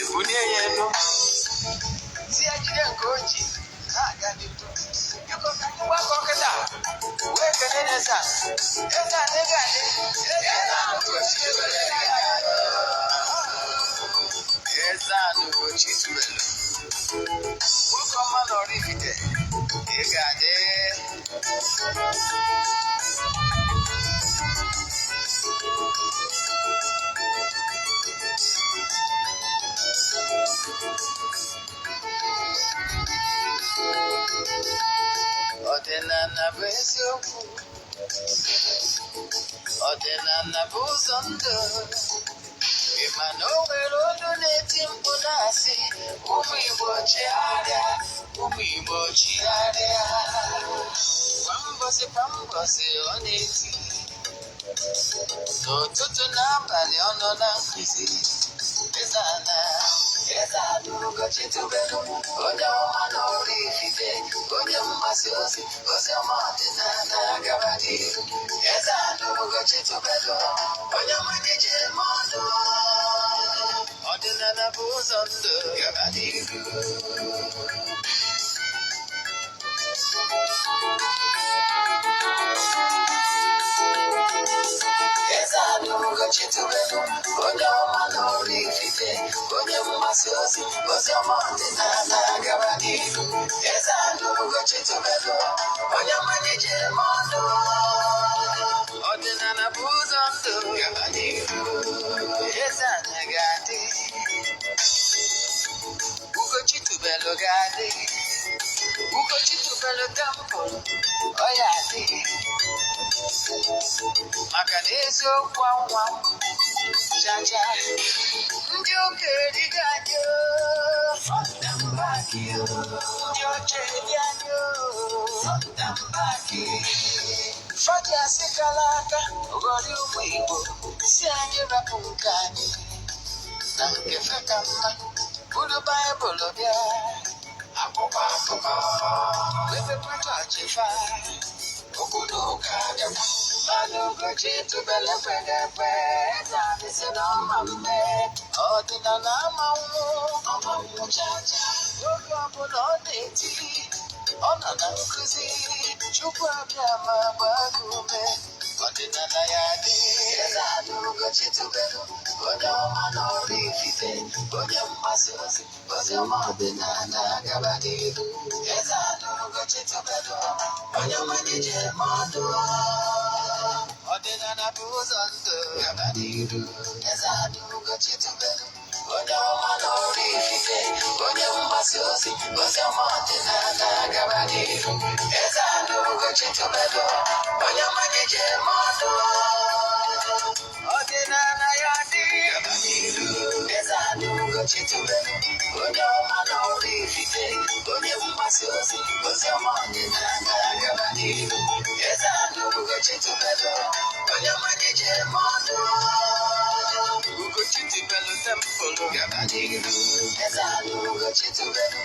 Ebunie ya elu, si ya jide nke o ji na-aga n'ihu. Biko, ka anyị gbakọ kịta wee kelee eze a. Eze a na-ege adị. Eze a Ugochi tubelu. Eze a na Ugochi tubelu. Nwoke ọma na Oraifite, ị ga-adị. Ọdịnala bụ eziokwu. Ọdịnala bụ ụzọ ndụ. Ị ma na o nwere olu na-eti mkpu na-asị, "Ụmụ Igbo, chigharịa, ụmụ Igbo, chigharịa." Kwa mbọsị kwa mbọsị ọ na-eti, n'ụtụtụ n'abalị ọ nọ na nkụzi. Eze ana, Eze ana Ugochi tubelu, onye ọma na Oraifite, onye mgbasa ozi ozi ọma ọdịnala, gaba n'ihu. Eze ana Ugochi tubelu, onye ọma na-eji eme ọnụ. Ọdịnala bụ ụzọ ndụ, gaba n'ihu. Eze ana Ugochi tubelu, onye ọma na Oraifite, onye mgbasa ozi ozi ọma ọdịnala, gaba n'ihu. Eze ana Ugochi tubelu, onye ọma na-eji eme ọnụ. Ọdịnala bụ ụzọ ndụ, gaba n'ihu. Eze ana ga-adị. Ugochi tubelu ga-adị. Ugochi tubelu temple, ọ ya adị, maka na eziokwu anwa chacha ndị ụka erigo anyị o. Ndị ọcha eri anyị o. Fọdụ asịkala aka ghọrọ ụmụ Igbo, si anyị rapụ nke anyị na nke fe ka mma, buru Baịbụl bịa, akwụkwọ akụkọ wepekwa chọọchị fa, okwu na ụka bịakwa. Mana Ugochi tubelu ekweghị ekwe. Eze anyị si na ọma mme, ọdịnala ama nwụ, ọma nwụ chacha. Oge ọbụla ọ na-eti, ọ nọ na nkụzi. Chukwu abịa ma gbaa gị ume. Ọdịnala ya dị. Eze anyị Ugochi tubelu, onye ọma na Oraifite, onye mgbasa ozi ozi ọma ọdịnala, gaba n'ihu. Eze anyị Ugochi tubelu, onye ọma na-eji eme ọdụ. Ọdịnala bụ ụzọ ndụ, gaba n'ihu. Eze anyị Ugochi tubelu, onye ọma na Oraifite, onye mgbasa ozi ozi ọma ọdịnala, gaba n'ihu. Eze anyị Ugochi tubelu, onye ọma na-eji eme ọdụ. Ọdịnala ya dị, gaba n'ihu. Eze anyị Ugochi tubelu, onye ọma na Oraifite, onye mgbasa ozi ozi ọma ọdịnala, gaba n'ihu. Eze anyị Ugochi tubelu, onye ọma na-eji eme ọdụ. Ugochi tubelu temple, gaba n'ihu. Eze anyị Ugochi tubelu,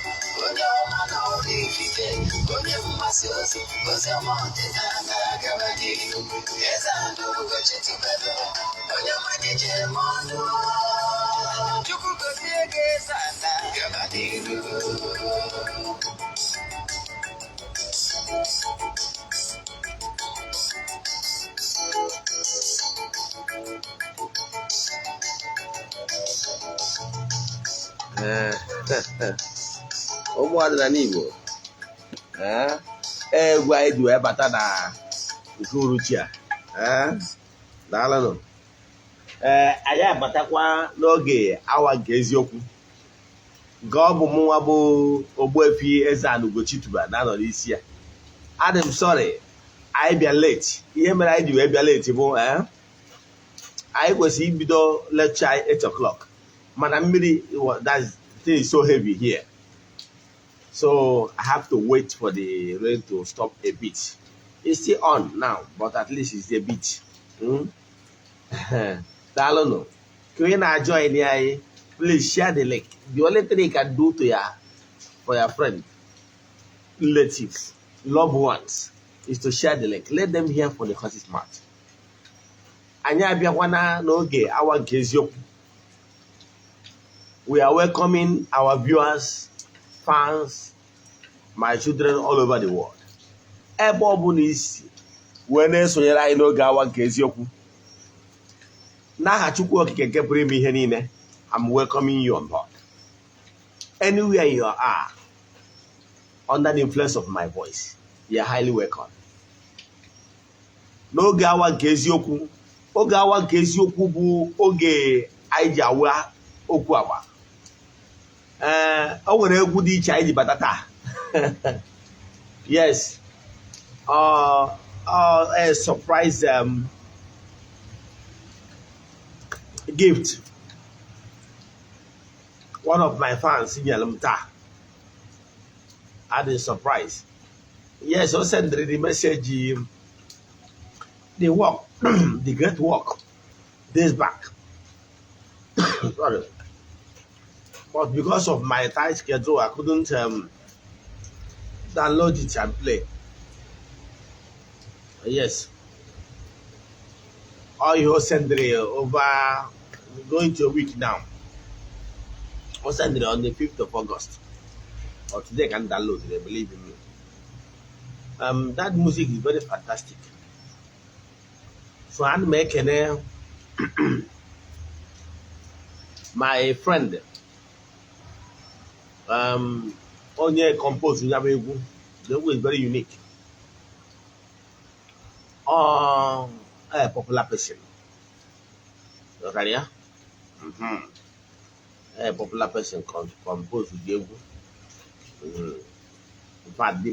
onye ọma na Oraifite, onye mgbasa ozi ozi ọma ọdịnala, gaba n'ihu. Eze anyị Ugochi tubelu, onye ọma na-eji eme ọnụ. Chukwu gozie gị, eze ana, gaba n'ihu. Ee, ụmụ ọdịnala Igbo, ee, egwu anyị ji wee bata na nke uruchi a. Ee, daalụnụ. Ee, anyị abatakwa n'oge awa nke eziokwu, nke ọ bụ mụnwa bụ Ogbuefi Eze-Ana Ugochi tubelu na-anọ n'isi ya. Adị m sorry, anyị bịa late. Ihe mere anyị ji wee bịa late bụ, ee, anyị kwesịrị ibido lecture anyị 8 o'clock, mana mmiri, that's thing is so heavy here, so I have to wait for the rain to stop a bit. It's still on now, but at least it's a bit. Daalụnụ. Ka onye na-ajoin anyị, please share the link. The only thing you can do to your for your friend, relatives, loved ones is to share the link. Let them hear for the horse's mouth. Anyị abịakwana n'oge awa nke eziokwu. We are welcoming our viewers, fans, my children all over the world. Ebe ọ bụla isi wee na-esonyere anyị n'oge awa nke eziokwu. N'aha Chukwu Okike nke pụrụ ime ihe niile, I'm welcoming you on board. Anywhere you are, under the influence of my voice, you are highly welcome. N'oge awa nke eziokwu, oge awa nke eziokwu bụ oge anyị ji awa okwu agba. Ee, o nwere egwu dị iche anyị ji bata taa. Yes, a surprise gift one of my fans nyere m taa. Adị surprise. Yes, o sendịrị the message, the work, the great work, days back, sorry, but because of my tight schedule, I couldn't download it and play. Yes, all ihe o sendịrị over going to a week now. O sendịrị on the 5th of August, or today I can download it, believe in me. That music is very fantastic. So ana m ekene my friend, onye compose ya bụ egwu. The egwu is very unique. A popular person. Ghọtara ya? A popular person compose the egwu. In fact, the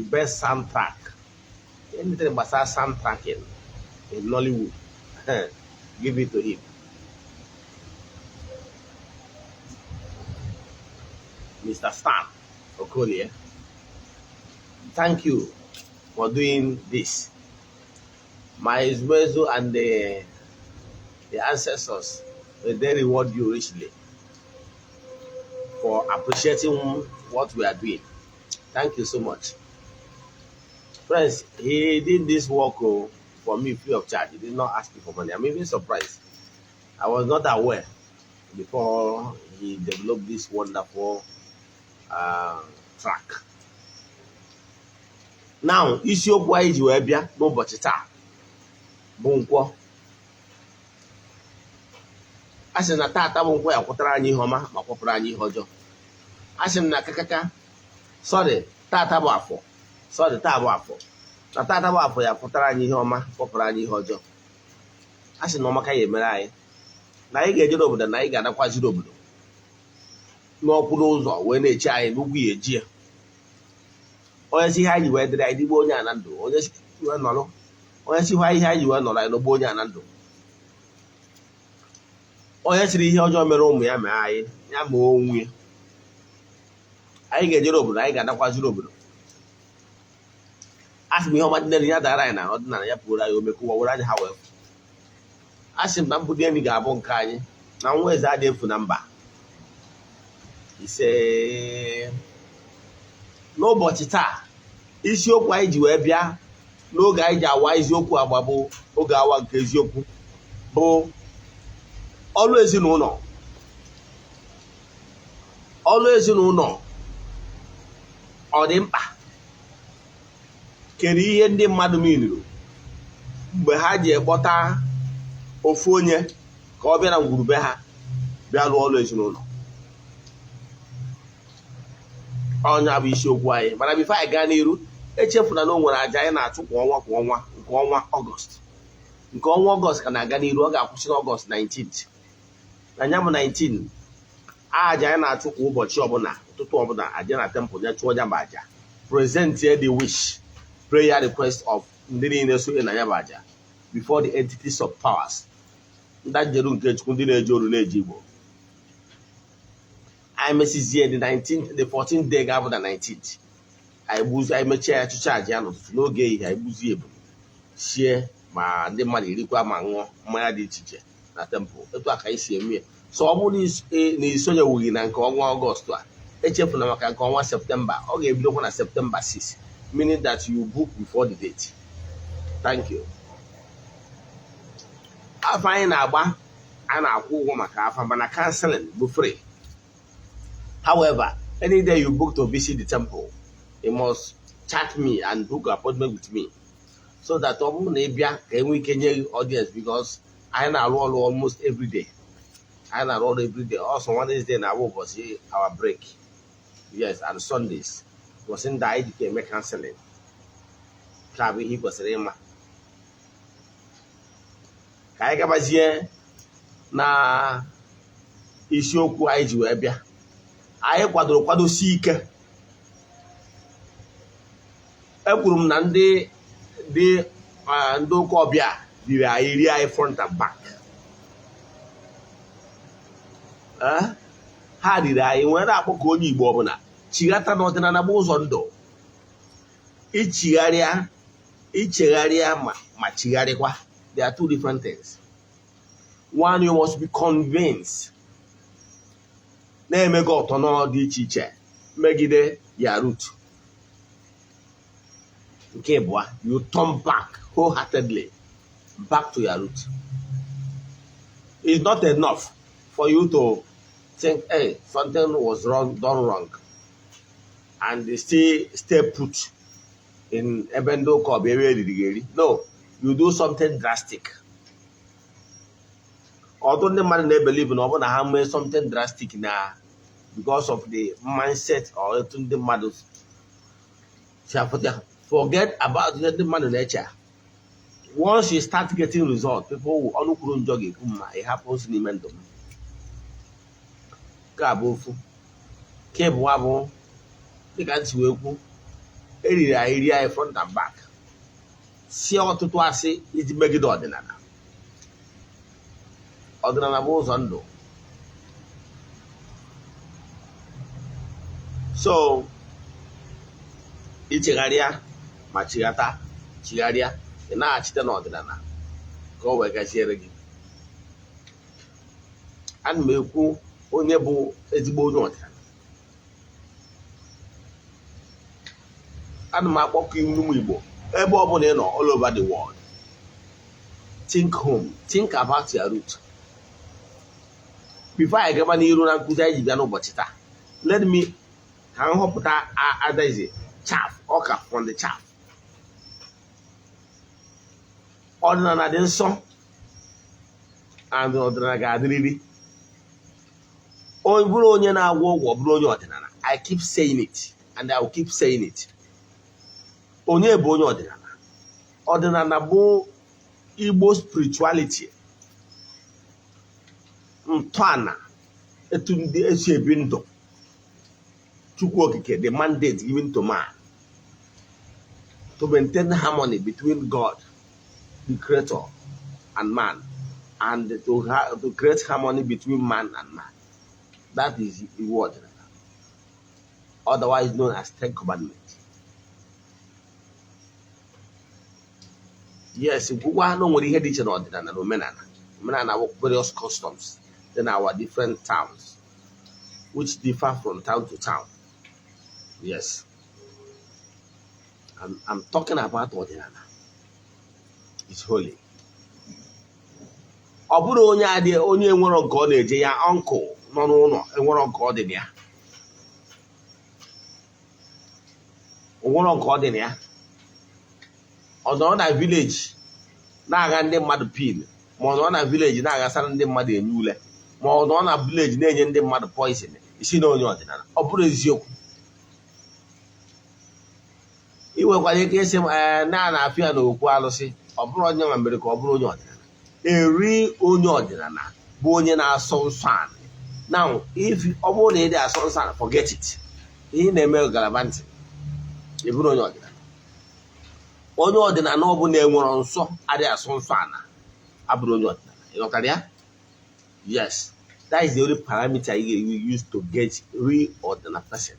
best soundtrack, anything gbasara soundtracking in Nollywood, give it to him. Mr. Stan Okolie, thank you for doing this. My Ezumezu and the ancestors, may they reward you richly for appreciating what we are doing. Thank you so much. Friends, he did this work, oh, for me free of charge. He did not ask me for money. I'm even surprised. I was not aware before he developed this wonderful track. Now, isiokwu anyị ji wee bịa n'ụbọchị taa bụ Nkwọ. A sị na taata bụ Nkwọ ya kwụtara anyị ihe ọma ma kwọpụrụ anyị ihe ọjọọ. A sị m na kakaka, sorry, taata bụ Afọ, sorry, taa bụ Afọ, na taata bụ Afọ ya kwụtara anyị ihe ọma, kwọpụrụ anyị ihe ọjọọ. A sị na ọmaka ya emere anyị, na anyị ga-ejere obodo, na anyị ga-anakwaziri obodo n'ọkwụ n'ụzọ wee na-eche anyị n'ugwu ya eji ya. Onye si ihe anyị wee dịrị anyị dịgbo onye a na ndụ, onye si wee nọrọ, onye sikwa ihe anyị wee nọrọ anyị n'ogbo onye a na ndụ, onye siri ihe ọjọọ mere ụmụ ya mee anyị ya ma onwe ya. Anyị ga-ejere obodo, anyị ga-anakwaziri obodo. A sị m ihe ọma dị n'elu ya dara anyị na ọdịnala ya pụrụ anyị omekụwa were anyị ha wee. A sị m na mbụdi enyi ga-abụ nke anyị, na nwa eze adị efu na mba. Ise. N'ụbọchị taa, isiokwu anyị ji wee bịa n'oge anyị ji awa eziokwu agba bụ oge awa nke eziokwu bụ ọlụ ezinụlọ. Ọlụ ezinụlọ, ọ dị mkpa? Kedu ihe ndị mmadụ minuru mgbe ha ji ekpọta ofu onye ka ọ bịa na ngwurube ha bịa rụọ ọlụ ezinụlọ? Ọnya bụ isiokwu anyị. Mana before anyị gaa n'iru, echefuna na o nwere aja anyị na-achụ kwa ọnwa kwa ọnwa. Nke ọnwa Ọgọst, nke ọnwa Ọgọst ka na-aga n'iru. Ọ ga-akwụsị n'Ọgọst 19th. Na nya bụ 19, aja anyị na-achụ kwa ụbọchị ọbụla, ụtụtụ ọbụla, aja na temple ya chụọ ya bụ aja, present the wish, prayer request of ndị niile sonye na ya bụ aja before the entities of powers, ndị njeru nke Chukwu, ndị na-eji oru na-eji Igbo. Anyị mesizie the 19th, the 14th day ga-abụ na 19th, anyị gbuzi, anyị mechie ya, chụcha aja ya n'ụtụtụ, n'oge ehihie anyị gbuzie ebu sie, ma ndị mmadụ erikwa ma ṅụọ mmanya dị iche iche na temple. Etu a ka anyị si eme ya. So ọ bụrụ na isonyewughị na nke ọnwa Ọgọst a, echefuna maka nke ọnwa Septemba. Ọ ga-ebidokwa na Septemba 6, meaning that you book before the date. Thank you. Afọ anyị na-agba, A na-akwụ ụgwọ maka afa, mana counseling bụ free. However, any day you book to visit the temple, you must chat me and book appointment with me so that ọ bụrụ na ị bịa ka enwee ike nye gị audience, because anyị na-arụ ọrụ almost every day. Anyị na-arụ ọrụ every day. Also, Wednesday na-abụ ụbọchị our break, yes, and Sundays, ụbọchị ndị anyị ji eme counseling. Ka bụ ihe ị kwesịrị ịma. Ka anyị gabazie na isiokwu anyị ji wee bịa. Anyị kwadoro kwadosi ike. Ekwuru m na ndị dị ndị ụka ọbịa riri anyị, rie anyị front and back. Ha riri anyị nwere na-akpọ ka onye Igbo ọbụla chighata n'ọdịnala bụ ụzọ ndụ. Ichigharịa, ichegharịa ma chigharịkwa, they are two different things. One, you must be convinced na-emego ọtọnọ dị iche iche megide ya root. Nke abụọ, you turn back wholeheartedly back to your root. It's not enough for you to think, "Hey, something was wrong, done wrong," and they still stay put in ebe ndị ụka ọbịa ebe eriri gị eri. No, you do something drastic. Ọtụtụ ndị mmadụ na-ebelieve na ọ bụ na ha mee something drastic na because of the mindset or etu ndị mmadụ si afụta ya. Forget about ihe ndị mmadụ na-eche. Once you start getting result, people will, ọnụ kwuru njọ ga-ekwu mma. It happens n'ime ndụ m. Nke a bụ ofu. Nke abụọ bụ, dịka ntị wee kwu, eriri anyị, rie anyị front and back, sie ọtụtụ asị iji megide ọdịnala. Ọdịnala bụ ụzọ ndụ. So ichegharịa ma chighata, chigharịa, ị na-achite n'ọdịnala ka o wee gaziere gị. Ana m ekwu onye bụ ezigbo onye ọdịnala. Ana m akpọkọ iwu ụmụ Igbo ebe ọ bụla ị nọ all over the world. Think home, think about your root. Before anyị gaba n'iru na nkụzi anyị ji bịa n'ụbọchị taa, let me ka m họpụta adaeze chaff, ọka from the chaff. Ọdịnala dị nsọ and ọdịnala ga-adịrịrị. Onye bụrụ onye na-agwọ ọgwụ, ọ bụrụ onye ọdịnala. I keep saying it and I will keep saying it. Onye bụ onye ọdịnala? Ọdịnala bụ Igbo spirituality, ntọala etu ndị esi ebi ndụ Chukwu Okike, the mandate given to man to maintain harmony between God, the creator, and man, and to create harmony between man and man. That is iwu ọdịnala, otherwise known as Ten Commandments. Yes, kwukwa na o nwere ihe dị iche na ọdịnala na omenala. Omenala bụ various customs in our different towns, which differ from town to town. Yes, I'm talking about ọdịnala. It's holy. Ọ bụrụ onye adị onye enwero nke ọ na-eje ya uncle nọ n'ụlọ enwero nke ọ dị na ya, onwero nke ọ dị na ya, ọ nọrọ na village na-agha ndị mmadụ pin, ma ọ nọrọ na village na-aghasara ndị mmadụ enye ule, ma ọ nọrọ na village na-enye ndị mmadụ poison, isi na onye ọdịnala. Ọ bụrụ eziokwu, ị nwekwara ike ịsị m na a na-afịa na okwu alụsị. Ọ bụrụ onye nwa mere ka ọ bụrụ onye ọdịnala. Eri onye ọdịnala bụ onye na-asọ nsọ anị. Now, if ọ bụrụ na ị dị asọ nsọ anị, forget it. Ihe ị na-eme galaba ntị, ị bụrụ onye ọdịnala. Onye ọdịnala ọ bụla enwere nsọ adịghị asọ nsọ ana abụrụ onye ọdịnala. Ị ghọtara ya? Yes, that is the only parameter you use to get real ọdịnala person.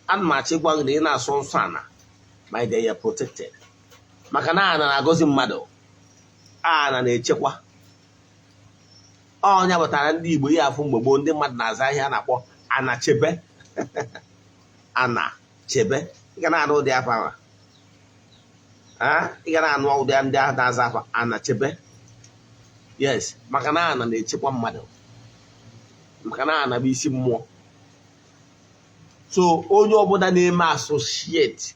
Ana m achọ ịgwa gị na ị na-asọ nsọ ana ma they are protected, maka na ana na-agọzi mmadụ, ana na-echekwa. Ọnya pụtara ndị Igbo ihe afụ mgbe gboo ndị mmadụ na-aza ihe a na-akpọ ana chebe, ana chebe. Ị ga na-anụ ụdị afa ahụ, ị ga na-anụ ụdị ndị ahụ na-aza afa ana chebe. Yes, maka na ana na-echekwa mmadụ, maka na ana bụ isi mmụọ. So onye ọbụla na-eme associate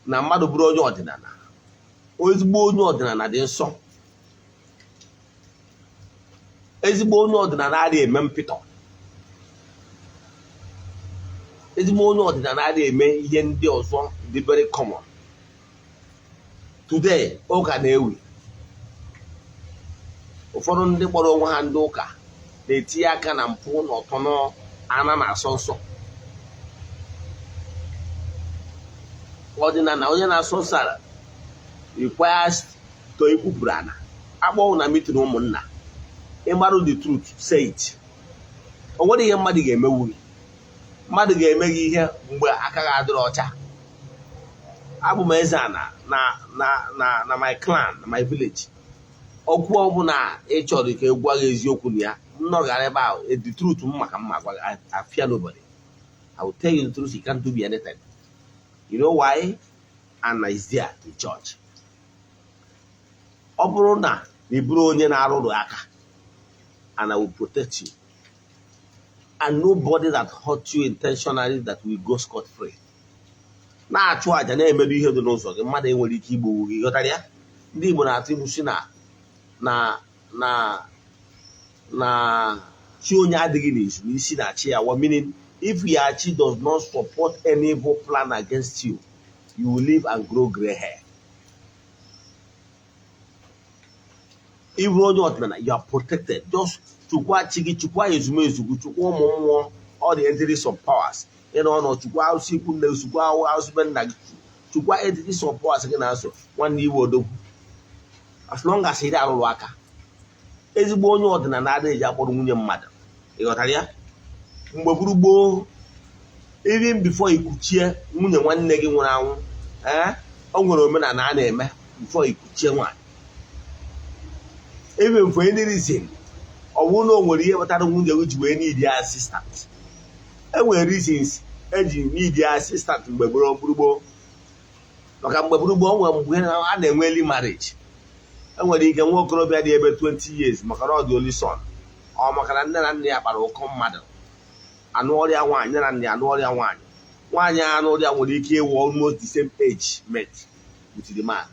na mmadụ bụrụ onye ọdịnala, ezigbo onye ọdịnala dị nsọ, ezigbo onye ọdịnala adịghị eme mpịtọ, ezigbo onye ọdịnala adịghị eme ihe ndị ọzọ dị very common today. Ụka na-ewi, ụfọdụ ndị kpọrọ onwe ha ndị ụka na-etinye aka na mpụ na ọtọnọ ana na-asọ nsọ. Ọdịnala onye na-asọ nsọ ala requires to ikwupụrụ ana akpọwụ na meeting ụmụnna. Ịmarụ the truth, say it. O nwere ihe mmadụ ga-emewu gị, mmadụ ga-eme gị ihe mgbe aka gị adịrọ ọcha. Abụ m eze ana na na na na my clan, na my village. Okwu ọbụla ị chọrọ ka ị gwa gị eziokwu na ya, m nọgara ebe ahụ, the truth m maka mma gwa gị. I fear nobody. I will tell you the truth. You can't do me anything. You know why? Ana is there to judge. Ọ bụrụ na ị bụrụ onye na-arụrụ aka, and I will protect you, and nobody that hurt you intentionally that will go scot free. Na-achụ àjà, na-emerụ ihe dị n'ụzọ gị, mmadụ enwere ike igbowu gị. Ghọtara ya? Ndị Igbo na-atụ ilu si na chi onye adịghị n'izu n'isi na-achị ya wa, meaning if your chi does not support any evil plan against you, you will live and grow gray hair. Ị bụrụ onye ọdịnala, you are protected. Just chukwa chi gị, chukwa ezumezu gị, chukwa ụmụ mmụọ, all the entities of powers ị nọ nọ, chukwa arụsị ikwu nne gị, chukwa arụsị be nna gị, chukwa entities of powers gị na-asọ nwanne iwe odogwu. As long as ị dị arụrụ aka, ezigbo onye ọdịnala adịghị eji akpọrọ nwunye mmadụ. Ị ghọtara ya? Mgbe gburu gboo, even before ikuchie nwunye nwanne gị nwụrụ anwụ, ee, o nwere omenala a na-eme before ikuchie nwaanyị. Even for any reason, ọ bụrụ na o nwere ihe kpatara nwunye gị ji wee need assistant, e nwere reasons eji need assistant mgbe gburu gboo. Maka mgbe gburu gboo, o nwere mgbe a na-enwe early marriage. Enwere ike nwa okorobịa dị ebe 20 years, maka na ọ dị only son, ọ maka na nne na nna ya kpara ụkọ mmadụ, anụ ọrịa nwaanyị, nne na nna ya anụ ọrịa nwaanyị, nwaanyị anụ ọrịa nwere ike ịwụ almost the same age mate with the man.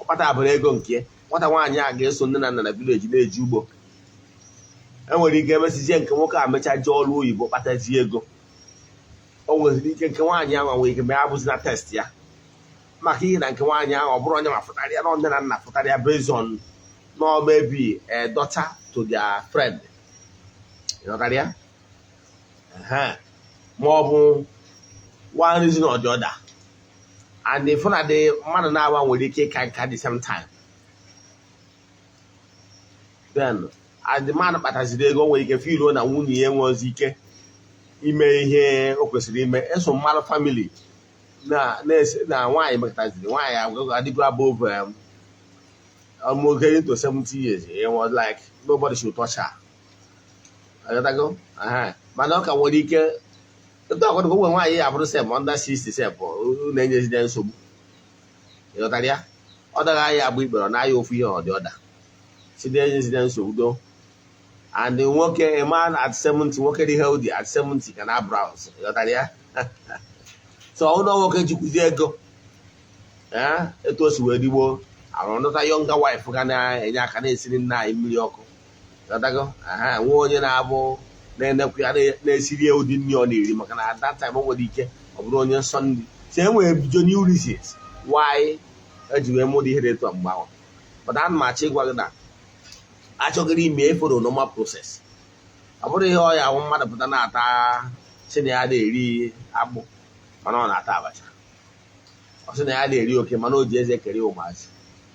Ọ kpata abụrụ ego nke nwata nwaanyị a ga-eso nne na nna na village na-eji ugbo. Enwere ike emesizie nke nwoke a mechaa jee ọrụ oyibo, kpatazie ego. O nwere ike nke nwaanyị ahụ nwere ike mee abụzi na test ya, maka ihe na nke nwaanyị ahụ ọ bụrụ onye ma fụtara ya na nne na nna fụtara ya based on no maybe a daughter to their friend. Ịghọtara ya? Ma ọ bụ one reason or the other, and if na the mmadụ na-agba nwere ike ịka nka the same time, then and the man kpataziri ego, nwere ike feel na nwunye ya enweghịzi ike ime ihe o kwesịrị ime, eso mmadụ family na na nwaanyị mekọtaziri nwaanyị adịgo above almost getting to 70 years. It was like nobody should touch her. Aghọtago? Mana ọ ka nwere ike etu ọgọdụ nwe nwaanyị ya abụrụ sef under 60 sef na-enyezide nsogbu. Ịghọtara ya? Ọ daghị anya agba ikpere, ọ na-aya ofu ihe ọ dị ọda si na-enyezide nsogbu do. And nwoke, a man at 70, nwoke dị healthy at 70 ka na browse. Ịghọtara ya? So ọ na nwoke jikwuzi ego etu o si wee digbo arụ nụta younger wife ga na-enye aka na-esiri nna anyị mmiri ọkụ. Ịghọtago? Nwe onye na-abụ na-enekwu ya, na-esiri ya ụdị nri ọ na-eri, maka na at that time o nwere ike ọ bụrụ onye nsọ nri. So e nwere genuine reasons why eji wee mụrụ ihe dị etu a mgbe ahụ. But ana m achọ ịgwa gị na achọgịrị ime follow normal process. Ọ bụrụ ihe ọ ya ahụ mmadụ pụta na-ata sị na ya na-eri akpụ mana ọ na-ata abacha, ọ sị na ya na-eri oke mana o ji eze kere ụmụazị,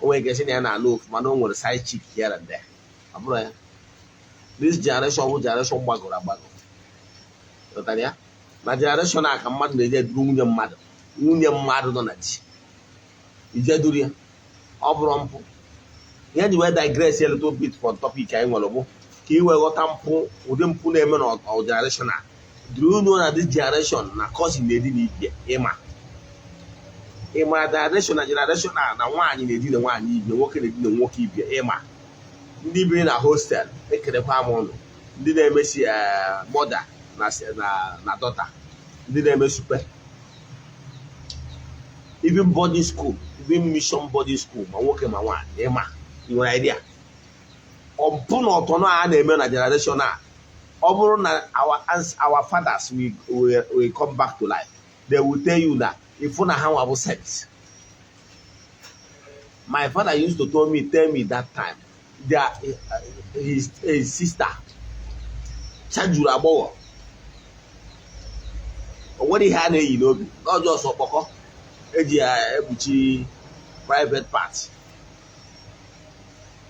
o nwere ike sị na ya na-anụ ofu mana o nwere side chick here and there. Ọ bụrụ ya, this generation bụ generation gbagọrọ agbagọ. Ghọtara ya? Na generation a ka mmadụ na-eje duru nwunye mmadụ, nwunye mmadụ nọ na di, ije duru ya, ọ bụrụ mpụ. Ihe ji wee digress a little bit from topic anyị nwere bụ ka ị wee ghọta mpụ, ụdị mpụ na-eme na generation a. Do you know na this generation na cousin na-edina ibe? Ịma ịma generation na generation a na nwaanyị na-edina nwaanyị ibe, nwoke na-edina nwoke ibe? Ịma Ndị biri na hostel, ekelekwa m ụnụ. Ndị na-emesi mother na daughter, ndị na-eme supe, even boarding school, even mission boarding school, ma nwoke ma nwaanyị, ịma ị nwere idea ọmpụ na ọtọnọ a na-eme na generation a. Ọ bụrụ na our fathers will come back to life, they will tell you na ifu na ha nwa bụ sense. My father used to tell me that time their his sister chajuru agbọghọ, o nwere ihe a na-eyi n'obi n'ọjọọ, ọsọ kpọkọ eji ya ekpuchi private part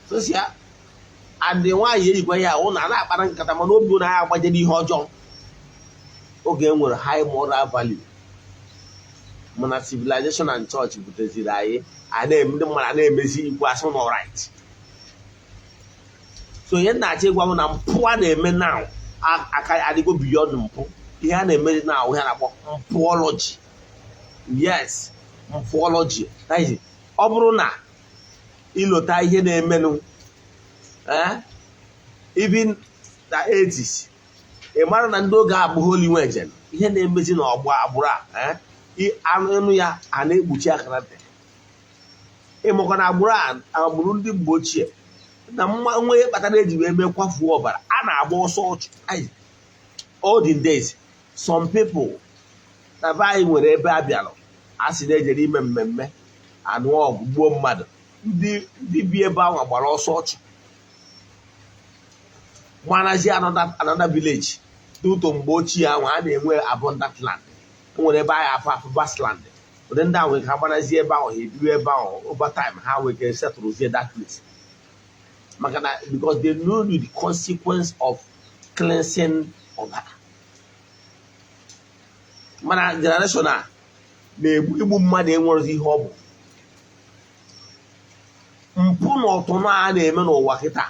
sosia, and nwaanyị eyikwa ya ahụ na na-akpara nkata, mana obi na ya agbaje n'ihe ọjọọ. Oge e nwere high moral value, mana civilization and church buteziri anyị a na-eme, ndị mmadụ a na-emezi ikwu asị na right. So ihe na-achọ ịgwa m na mpụ a na-eme now aka adịgo beyond mpụ. Ihe a na-eme now, ihe a na-akpọ mpụology. Yes, mpụology. That is, ọ bụrụ na ịlota ihe na-emenụ, even na 80s, ị mara na ndị oge abụ holy nwejen ihe na-emezi n'ọgbọ agbụrụ a, anụ ya a na-ekpuchi akara ntị. Ịmakwa na agbụrụ a, agbụrụ ndị mgbe ochie, na mma nwa ihe kpatara eji wee mee kwafuo ọbara, a na-agba ọsọ ọchụ. Olden days, some people na be anyị nwere ebe a bịara, a sị na-ejere ime mmemme, anụ ọgụ, gbuo mmadụ. Ndị bi ebe ahụ gbara ọsọ ọchụ, gbanazie another village. N'ụtọ mgbe ochie ahụ, a na-enwe abundant land, enwere ebe anyị afọ afọ vast land. Ụdị ndị ahụ nwere ka ha gbanazie ebe ahụ, ha ebiwe ebe ahụ. Over time, ha nwere ike setụrụzie that place, maka na because they know the consequence of cleansing ọbara. Mana generation a na-egbu igbu mmadụ enwerozi ihe ọ bụ mpụ na ọtụnụ a na-eme n'ụwa kịta.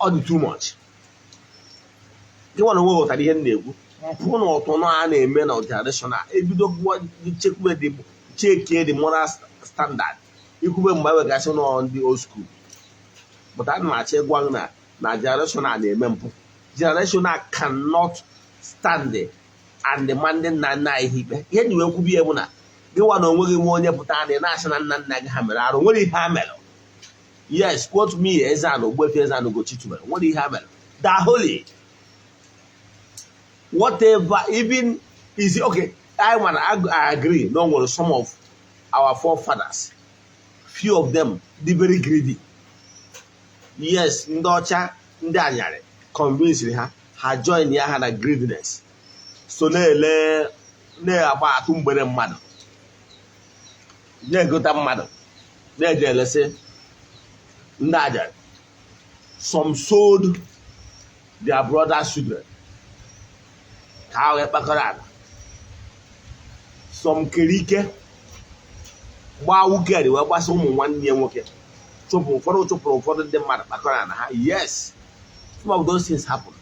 Ọ dị too much. Gị nwa na onwe ghọtara ihe m na-ekwu. Mpụ na ọtụnụ a na-eme na generation a ebido chekwube dị, chekie the moral standard. Ikwube mgbe e wegasị nọ ndị old school, but ana m achọ ịgwa gị na generation a na-eme mpụ. Generation a cannot stand and demanding nna nna anyị ikpe. Ihe ji wee kwubi ya bụ na gị nwa na onwe gị nwe onye pụta na ị na-asị na nna nna gị ha mere arụ, nwere ihe ha mere. Yes, quote me, Eze-Ana Ogbuefi Eze-Ana Ugochi tubelu, nwere ihe ha mere. The holy whatever, even is okay. I wanna I agree no nwere some of our forefathers, few of them dị very greedy. Yes, ndị ọcha, ndị anyarị convince ha, ha join ya ha na greediness, so na-ele na-agba atụ mgbere mmadụ, na-egota mmadụ, na-eje elesi ndị aja. Some sold their brother's children ka ha wee kpakọrọ ala. Some kere ike gbaa wukeri wee gbasa ụmụ nwanne ya nwoke, chụpụ ụfọdụ, chụpụrụ ụfọdụ ndị mmadụ, kpakọrọ ala ha. Yes, some of those things happen.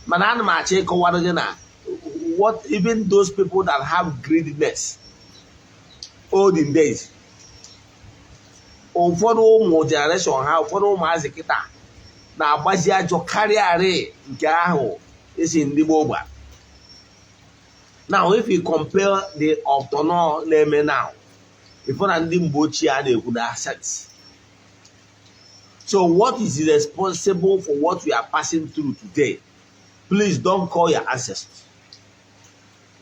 Mana ana m achọ ịkọwara gị na what even those people that have greediness olden days, ụfọdụ ụmụ generation ha, ụfọdụ ụmụazị kịta na-agbazi ajọ karịa arị nke ahụ esi ndị gboo gbara. Now, if you compare the ọtọnọ na-eme now, ịfụ na ndị mgbe ochie a na-ekwu na sense. So what is responsible for what we are passing through today? Please don't call your ancestors.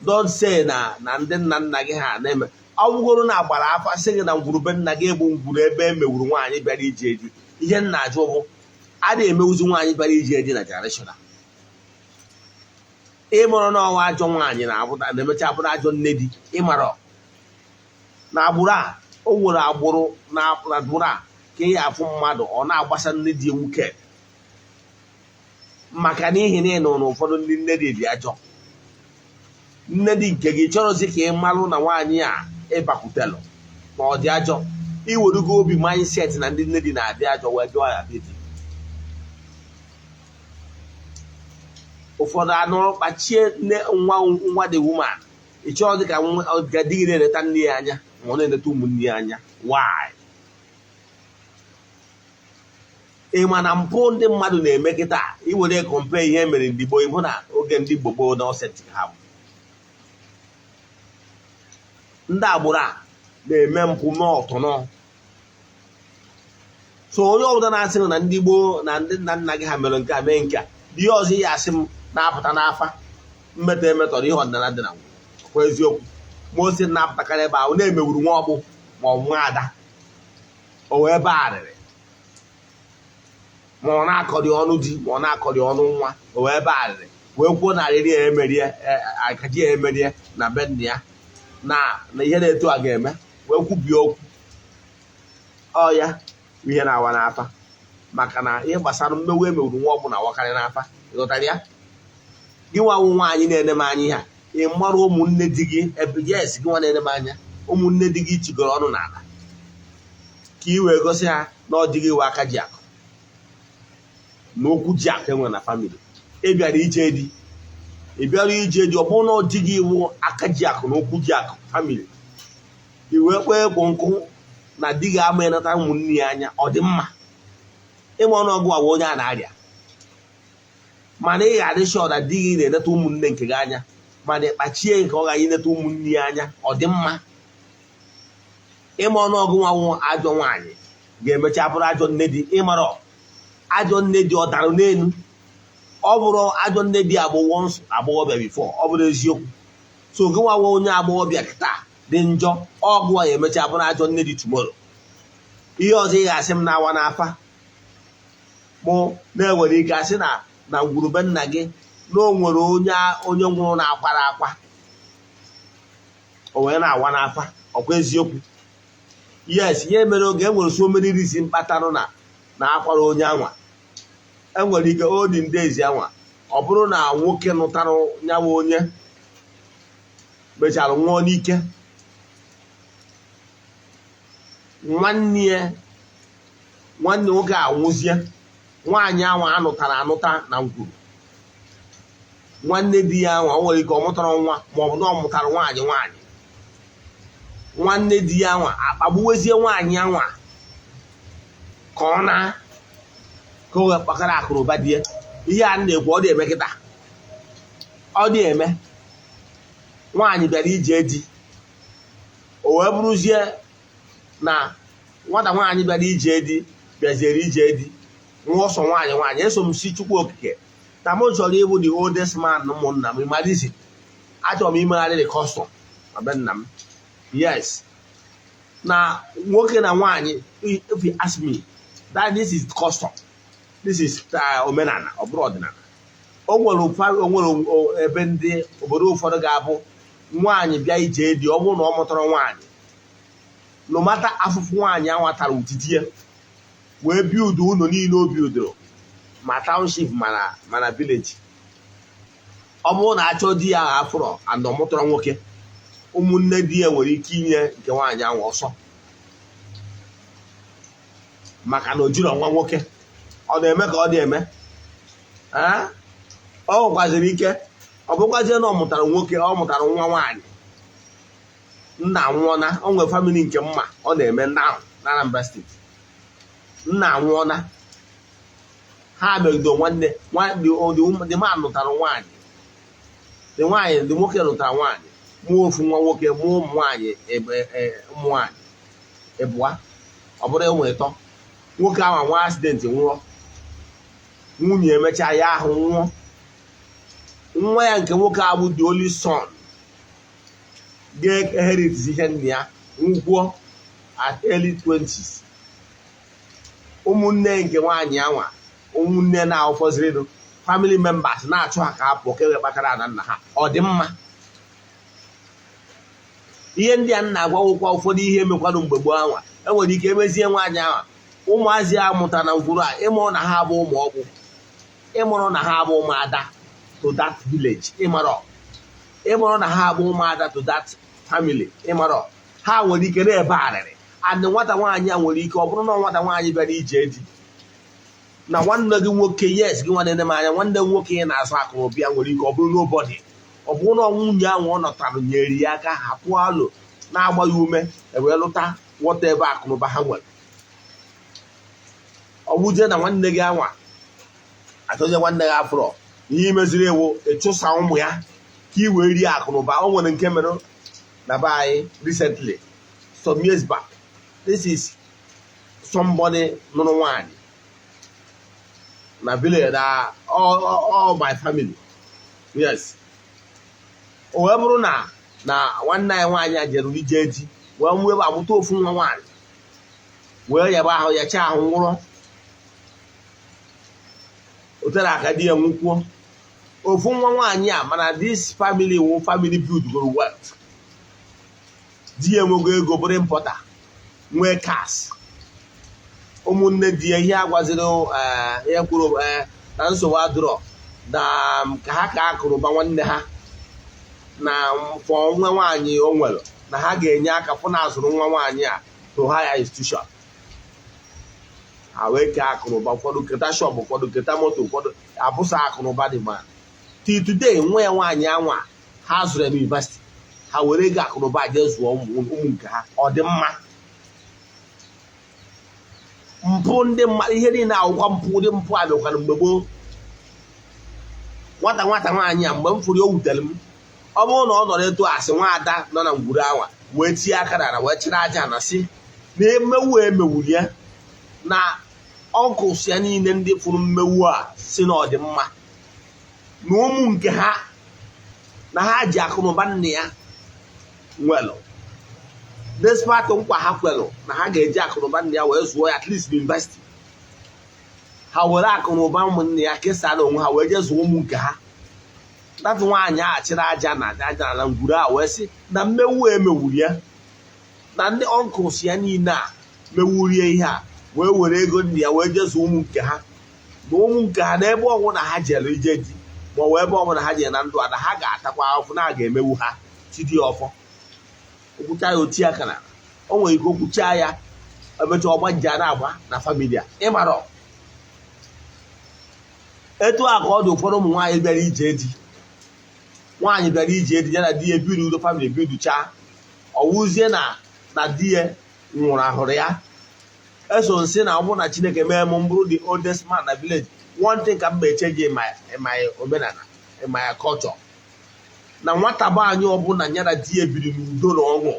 Don't say na ndị nna nna gị ha na-eme. Ọ bụgoro na agbara afa sị gị na ngwurube nna gị bụ ngwuru ebe e mewuru nwaanyị bịara ije di, ihe nna ajụ bụ, a na-emewuzi nwaanyị bịara ije di na generation a? Ịmụrụ na ọnwa ajọ nwaanyị na-abụta na-emecha bụrụ ajọ nne di. Ịmara na agbụrụ a, o nwere agbụrụ na agbụrụ a ka ị afụ mmadụ, ọ na-agbasa nne di ewuke, maka n'ihi na ị nọ na ụfọdụ ndị nne di dị ajọ. Nne di nke gị chọrọzi ka ị malụ na nwaanyị a ịbakwutelụ ma ọ dị ajọ, iwerugo obi mindset na ndị nne di na-adị ajọ wee gụọ ya be di. Ụfọdụ anụrụ kpachie nne nwa nwa the woman, ị chọrọ dị ka di gị na-eleta nne ya anya ma ọ na-eleta ụmụnne ya anya. Why? Ị ma na mpụ ndị mmadụ na-eme kịta, iwere compare ihe mere ndị gboo, ịhụ na oge ndị Igbo gboo na ọseti ha bụ ndị agbụrụ a na-eme mpụ mee ọtụnọ. So onye ọbụla na-asị na ndị gboo na ndị nna nna gị ha mere nke a, mee nke a, ihe ọzọ ihe asị m na-apụta n'afa mmetọ emetọrọ ihe ọdịnala dị na ọkwa eziokwu ma o si na-apụtakarị ebe ahụ na-emewuru nwa ọgbụ ma ọ bụ nwa ada, o wee baa arịrị, ma ọ na-akọrị ọnụ di, ma ọ na-akọrị ọnụ nwa, o wee baa arịrị, wee kwuo na arịrị ya emerie, akaji ya emerie na be nna ya na ihe na-eto a ga-eme, wee kwubie okwu. Ọ ya bụ ihe na-awa n'afa, maka na ihe gbasara mmewu emewuru nwa ọgbụ na-awakarị n'afa. Ịghọtara ya? Gị nwawu nwaanyị na-ene m anya, ihe a ị mara ụmụnne di gị ebe, yes, gị nwa na-ene m anya, ụmụnne di gị chigoro ọnụ n'ala ka ị wee gosi ha na ọ dịghị iwe aka ji akụ na okwu ji akụ enwe na family. Ị bịara ije di, ị bịara ije di, ọ bụrụ na ọ dịghị iwu aka ji akụ na okwu ji akụ family, i wee kpee ekwo nkụ na di gị ama enata ụmụnne ya anya, ọ dị mma ịma ọnụọgụ awa onye a na-arịa. Mana ị ga-adị sure na di gị na-eneta ụmụnne nke gị anya, mana ịkpachie nke ọ gaghị ineta ụmụnne ya anya, ọ dị mma ịma ọnụọgụ nwanwụ. Ajọ nwaanyị ga-emecha bụrụ ajọ nne di. Ịmara ajọ nne di ọ dara n'elu, ọ bụrụ ajọ nne di agbọghọ agbọghọbịa before ọ bụrụ eziokwu. So gị nwawa onye agbọghọbịa kịta dị njọ, ọgụ a ya emecha bụrụ ajọ nne di tomorrow. Ihe ọzọ ị ga-asị m na-awa n'afa mụ na-enwere ike asị na ngwurube nna gị na o nwere onye nwụrụ na-akwara akwa, o wee na-awa n'afa, ọkwa eziokwu? Yes, ihe mere oge e nwere so many reason kpatarụ na akwara onye anwa. Enwere ike olden days anwa, ọ bụrụ na nwoke nụtara nyawa onye mechara nwụọ n'ike, nwanne ya nwanne nwoke anwụzie, nwaanyị anwa anụtara anụta na ngwuru nwanne di ya anwa, o nwere ike ọ mụtara nwa maọbụ na ọ mụtara nwaanyị, nwaanyị nwanne di ya anwa akpagbuwezie nwaanyị anwa ka ọ na ka o wee kpakara akụrụba di ya. Ihe a na-ekwu, ọ dị eme kịta, ọ dị eme. Nwaanyị bịara ije di, o wee bụrụzie na nwata nwaanyị bịara ije di bịaziere ije di nwa ọsọ nwaanyị nwaanyị. Eso m si Chukwu Okike na m chọrọ ịbụ the oldest man na ụmụnna m imalizi, achọrọ m imegharị the custom na be nna m. Yes, na nwoke na nwaanyị, if you ask me that this is custom, this is omenala, ọ bụrụ ọdịnala. O nwere ebe ndị obodo ụfọdụ ga-abụ nwaanyị bịa ije di, ọ bụrụ na ọ mụtara nwaanyị, no matter afụfụ nwaanyị anwa tara utiti ya wee build ụlọ niile o buildoro, ma township mana village, ọ bụrụ na achọ di ya afụrọ and ọ mụtara nwoke, ụmụnne di ya nwere ike inye nke nwaanyị ahụ ọsọ maka na o jiri nwa nwoke. Ọ na-eme ka ọ dị eme. Ọ nwekwaziri ike ọ bụkwazie na ọ mụtara nwoke, ọ mụtara nwa nwaanyị, nna nwụọna. O nwere family nke mma ọ na-eme now na Anambra State, nna nwụọna, ha megido nwanne the man lụtara nwaanyị, the nwaanyị, the nwoke lụtara nwaanyị, mụọ ofu nwa nwoke, mụọ ụmụ nwaanyị, ụmụ nwaanyị ịbụa, ọ bụrụ ụmụ ịtọ. Nwoke ahụ nwa accident nwụọ, nwunye emechaa ya ahụ nwụọ, nwa ya nke nwoke abụ the only son ga-inherit ihe nna ya nwụkwuo at early 20s. Ụmụnne nke nwaanyị anwa, ụmụnne na-ụfọziridu family members na-achụ ha ka ha pụọ ka e wee kpatara ana nna ha. Ọ dị mma? Ihe ndị a nna agwawụkwa ụfọdụ ihe emekwanụ mgbe gboo anwa. Enwere ike emezie nwaanyị ahụ, ụmụazị a mụtara na ngwuru a, ịmụrụ na ha bụ ụmụ ọkpụ, ịmụrụ na ha bụ ụmụada to that village, ịmarọ, ịmụrụ na ha bụ ụmụada to that family, ịmarọ, ha nwere ike na-ebe arịrị. And nwata nwaanyị a nwere ike ọ bụrụ na nwata nwaanyị bịara ije di na nwanne gị nwoke, yes, gị nwanne m anya, nwanne m nwoke ị na-azụ akụ na ụba nwere ike ọ bụrụ nobody, ọ bụrụ na nwunye ahụ ọ nọtara nyere ya aka, ha tụọ alụ na-agba ya ume, ewee lụta nwata ebe akụ na ụba ha nwere. Ọ Ọ bụzie na nwanne gị anwa achọzie nwanne gị afụrọ ihe imeziri ewu, ịchụsa ụmụ ya ka ị wee rie akụ na ụba. O nwere nke mere na be anyị recently, some years back. This is somebody nụrụ nwaanyị na village na all my family. Yes, o wee bụrụ na nwanne anyị nwaanyị a jere ije di, wee nwee ebe amụta ofu nwa nwaanyị, wee yaba ahụ, yacha ahụ, nwụrụ. O tere aka di ya nwụkwuo. Ofu nwa nwaanyị a, mana this family wụ family build goro wealth. Di ya enwego ego, bụrụ importer, nwee cars. Ụmụnne di ya, ihe agwaziri ihe kwuru na nsogbu adịrọ na ka ha ka akụrụba nwanne ha na fọ nwa nwaanyị o nwere, na ha ga-enye aka fụ na azụrụ nwa nwaanyị a to higher institution. Ha wee kee akụnụba, ụfọdụ keta shop, ụfọdụ keta moto, ụfọdụ abụsa akụnụba dị. Ma till today, nwa ya nwaanyị anwa ha zụrụ ya n'university. Ha were ego akụnụba jee zụọ ụmụ nke ha. Ọ dị mma? Mpụ ndị mmadụ, ihe niile akwụkwọ mpụ, ụdị mpụ a dịkwana mgbe gboo. Nwata nwata nwaanyị a, mgbe m fụrụ ya, o wutere m. Ọ bụrụ na ọ nọrọ etu asị nwaada nọ na ngwuru anwa wee tie aka n'ala, wee chịrị aja na si na emewu emewuru ya, na uncles ya niile ndị fụrụ mmewu a si na ọ dị mma, na ụmụ nke ha na ha ji akụnụba nna ya nwelụ, despite nkwa ha kwelụ na ha ga-eji akụnụba nna ya wee zụọ ya at least university, ha were akụnụba ụmụnne ya kesaa na onwe ha wee jee zụọ ụmụ nke ha. Datụ nwaanyị a chịrị aja na aja na ngwuru a wee sị na mmewu emewuru ya, na ndị uncles ya niile a mewurie ihe a, wee were ego nna ya wee jee zụọ ụmụ nke ha, na ụmụ nke ha na ebe ọbụla ha jere ije di, ma ọ bụ ebe ọbụla ha jere na ndụ a, na ha ga-atakwa ahụhụ, na a ga-emewu ha chidi ọfọ. Okwucha ya, otie aka na o nwere ike okwucha ya, emecha ọgba nje a na-agba na family a. Ịmara etu a ka ọ dị. Ụfọdụ ụmụ nwaanyị bịara ije di, nwaanyị bịara ije di, ya na di ya ebiri udo, family ebiducha, ọwụzie na di ya nwụrụ ahụrụ ya. Eso nsị na ọ bụrụ na Chineke mee m bụrụ the oldest man na village, one thing ka m ma-echange in my omenala, in my culture, na nwata be anyị ọbụla ya na di ya biri n'udo na ọṅụ,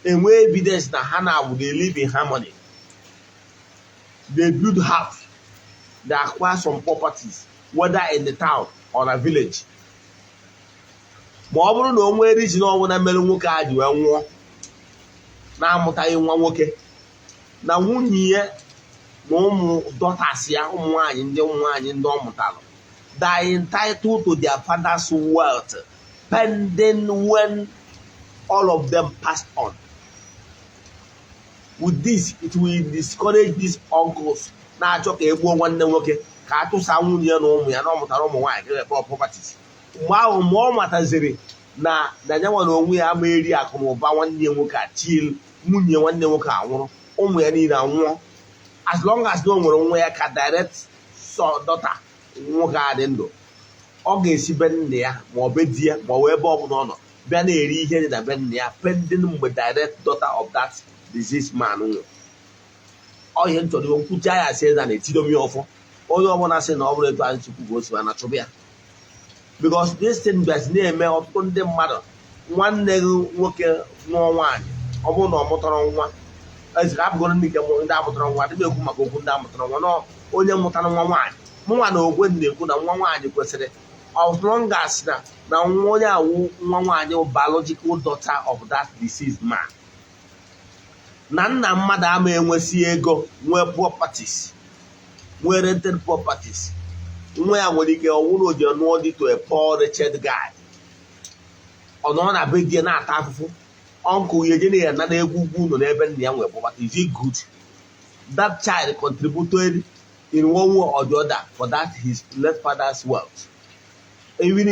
enwe evidence na ha na-abụ, they live in harmony, they build house, they acquire some properties, whether in the town or na village, ma ọ bụrụ na o nwee reason ọbụla mere nwoke a ji wee nwụọ na-amụtaghị nwa nwoke, na nwunye ya na ụmụ daughters ya, ụmụ nwaanyị ndị, ụmụ nwaanyị ndị ọ mụtara, they are entitled to their father's wealth pending when all of them passed on. With this, it will discourage these uncles na-achọ ka e gbuo nwanne nwoke, ka a tụsa nwunye ya na ụmụ ya na ọ mụtara ụmụ nwaanyị ka e properties. Mgbe ahụ, mgbe ọ mataziri na ya nwere onwe ya ama eri akụ na ụba nwanne ya nwoke a till nwunye nwanne nwoke anwụrụ, ụmụ ya niile anwụọ, as long as na o nwere nwa ya ka direct daughter nwoke a dị ndụ, ọ ga-esi be nna ya ma ọ be di ya ma ọ bụ ebe ọ bụla ọ nọ bịa na-eri ihe dị na be nna ya pending mgbe direct daughter of that deceased man nwụrụ. Ọ ihe m chọrọ nkwucha ya, asị eze na-etido m ya ọfọ. Onye ọbụla sị na ọ bụrụ etu anyị chukwu ka o si na chụbụ ya, because this thing bịazi na-eme ọtụtụ ndị mmadụ. Nwanne gị nwoke nụọ nwaanyị, ọ bụrụ na ọ mụtara nwa, ezika abụgoro ndị nke ndị amụtara nwa adịghị ekwu maka okwu ndị amụtara nwa, nọ onye mụtara nwa nwaanyị. Mụnwa na okwe na-ekwu na nwa nwaanyị kwesịrị, as long as na nwa onye awụ nwa nwaanyị bụ biological daughter of that deceased man, na nna mmadụ ama enwesi ego, nwee properties, nwee rented properties, nwa ya nwere ike ọnwụrụ oji nụọ dị to a poor wretched guy, ọ nọ na be di ya na-ata afụfụ, uncle ya eje na ya nara egwu ugwu ụlọ n'ebe nna ya nwere property. Is it good that child contributed in one way or the other for that his late father's wealth, even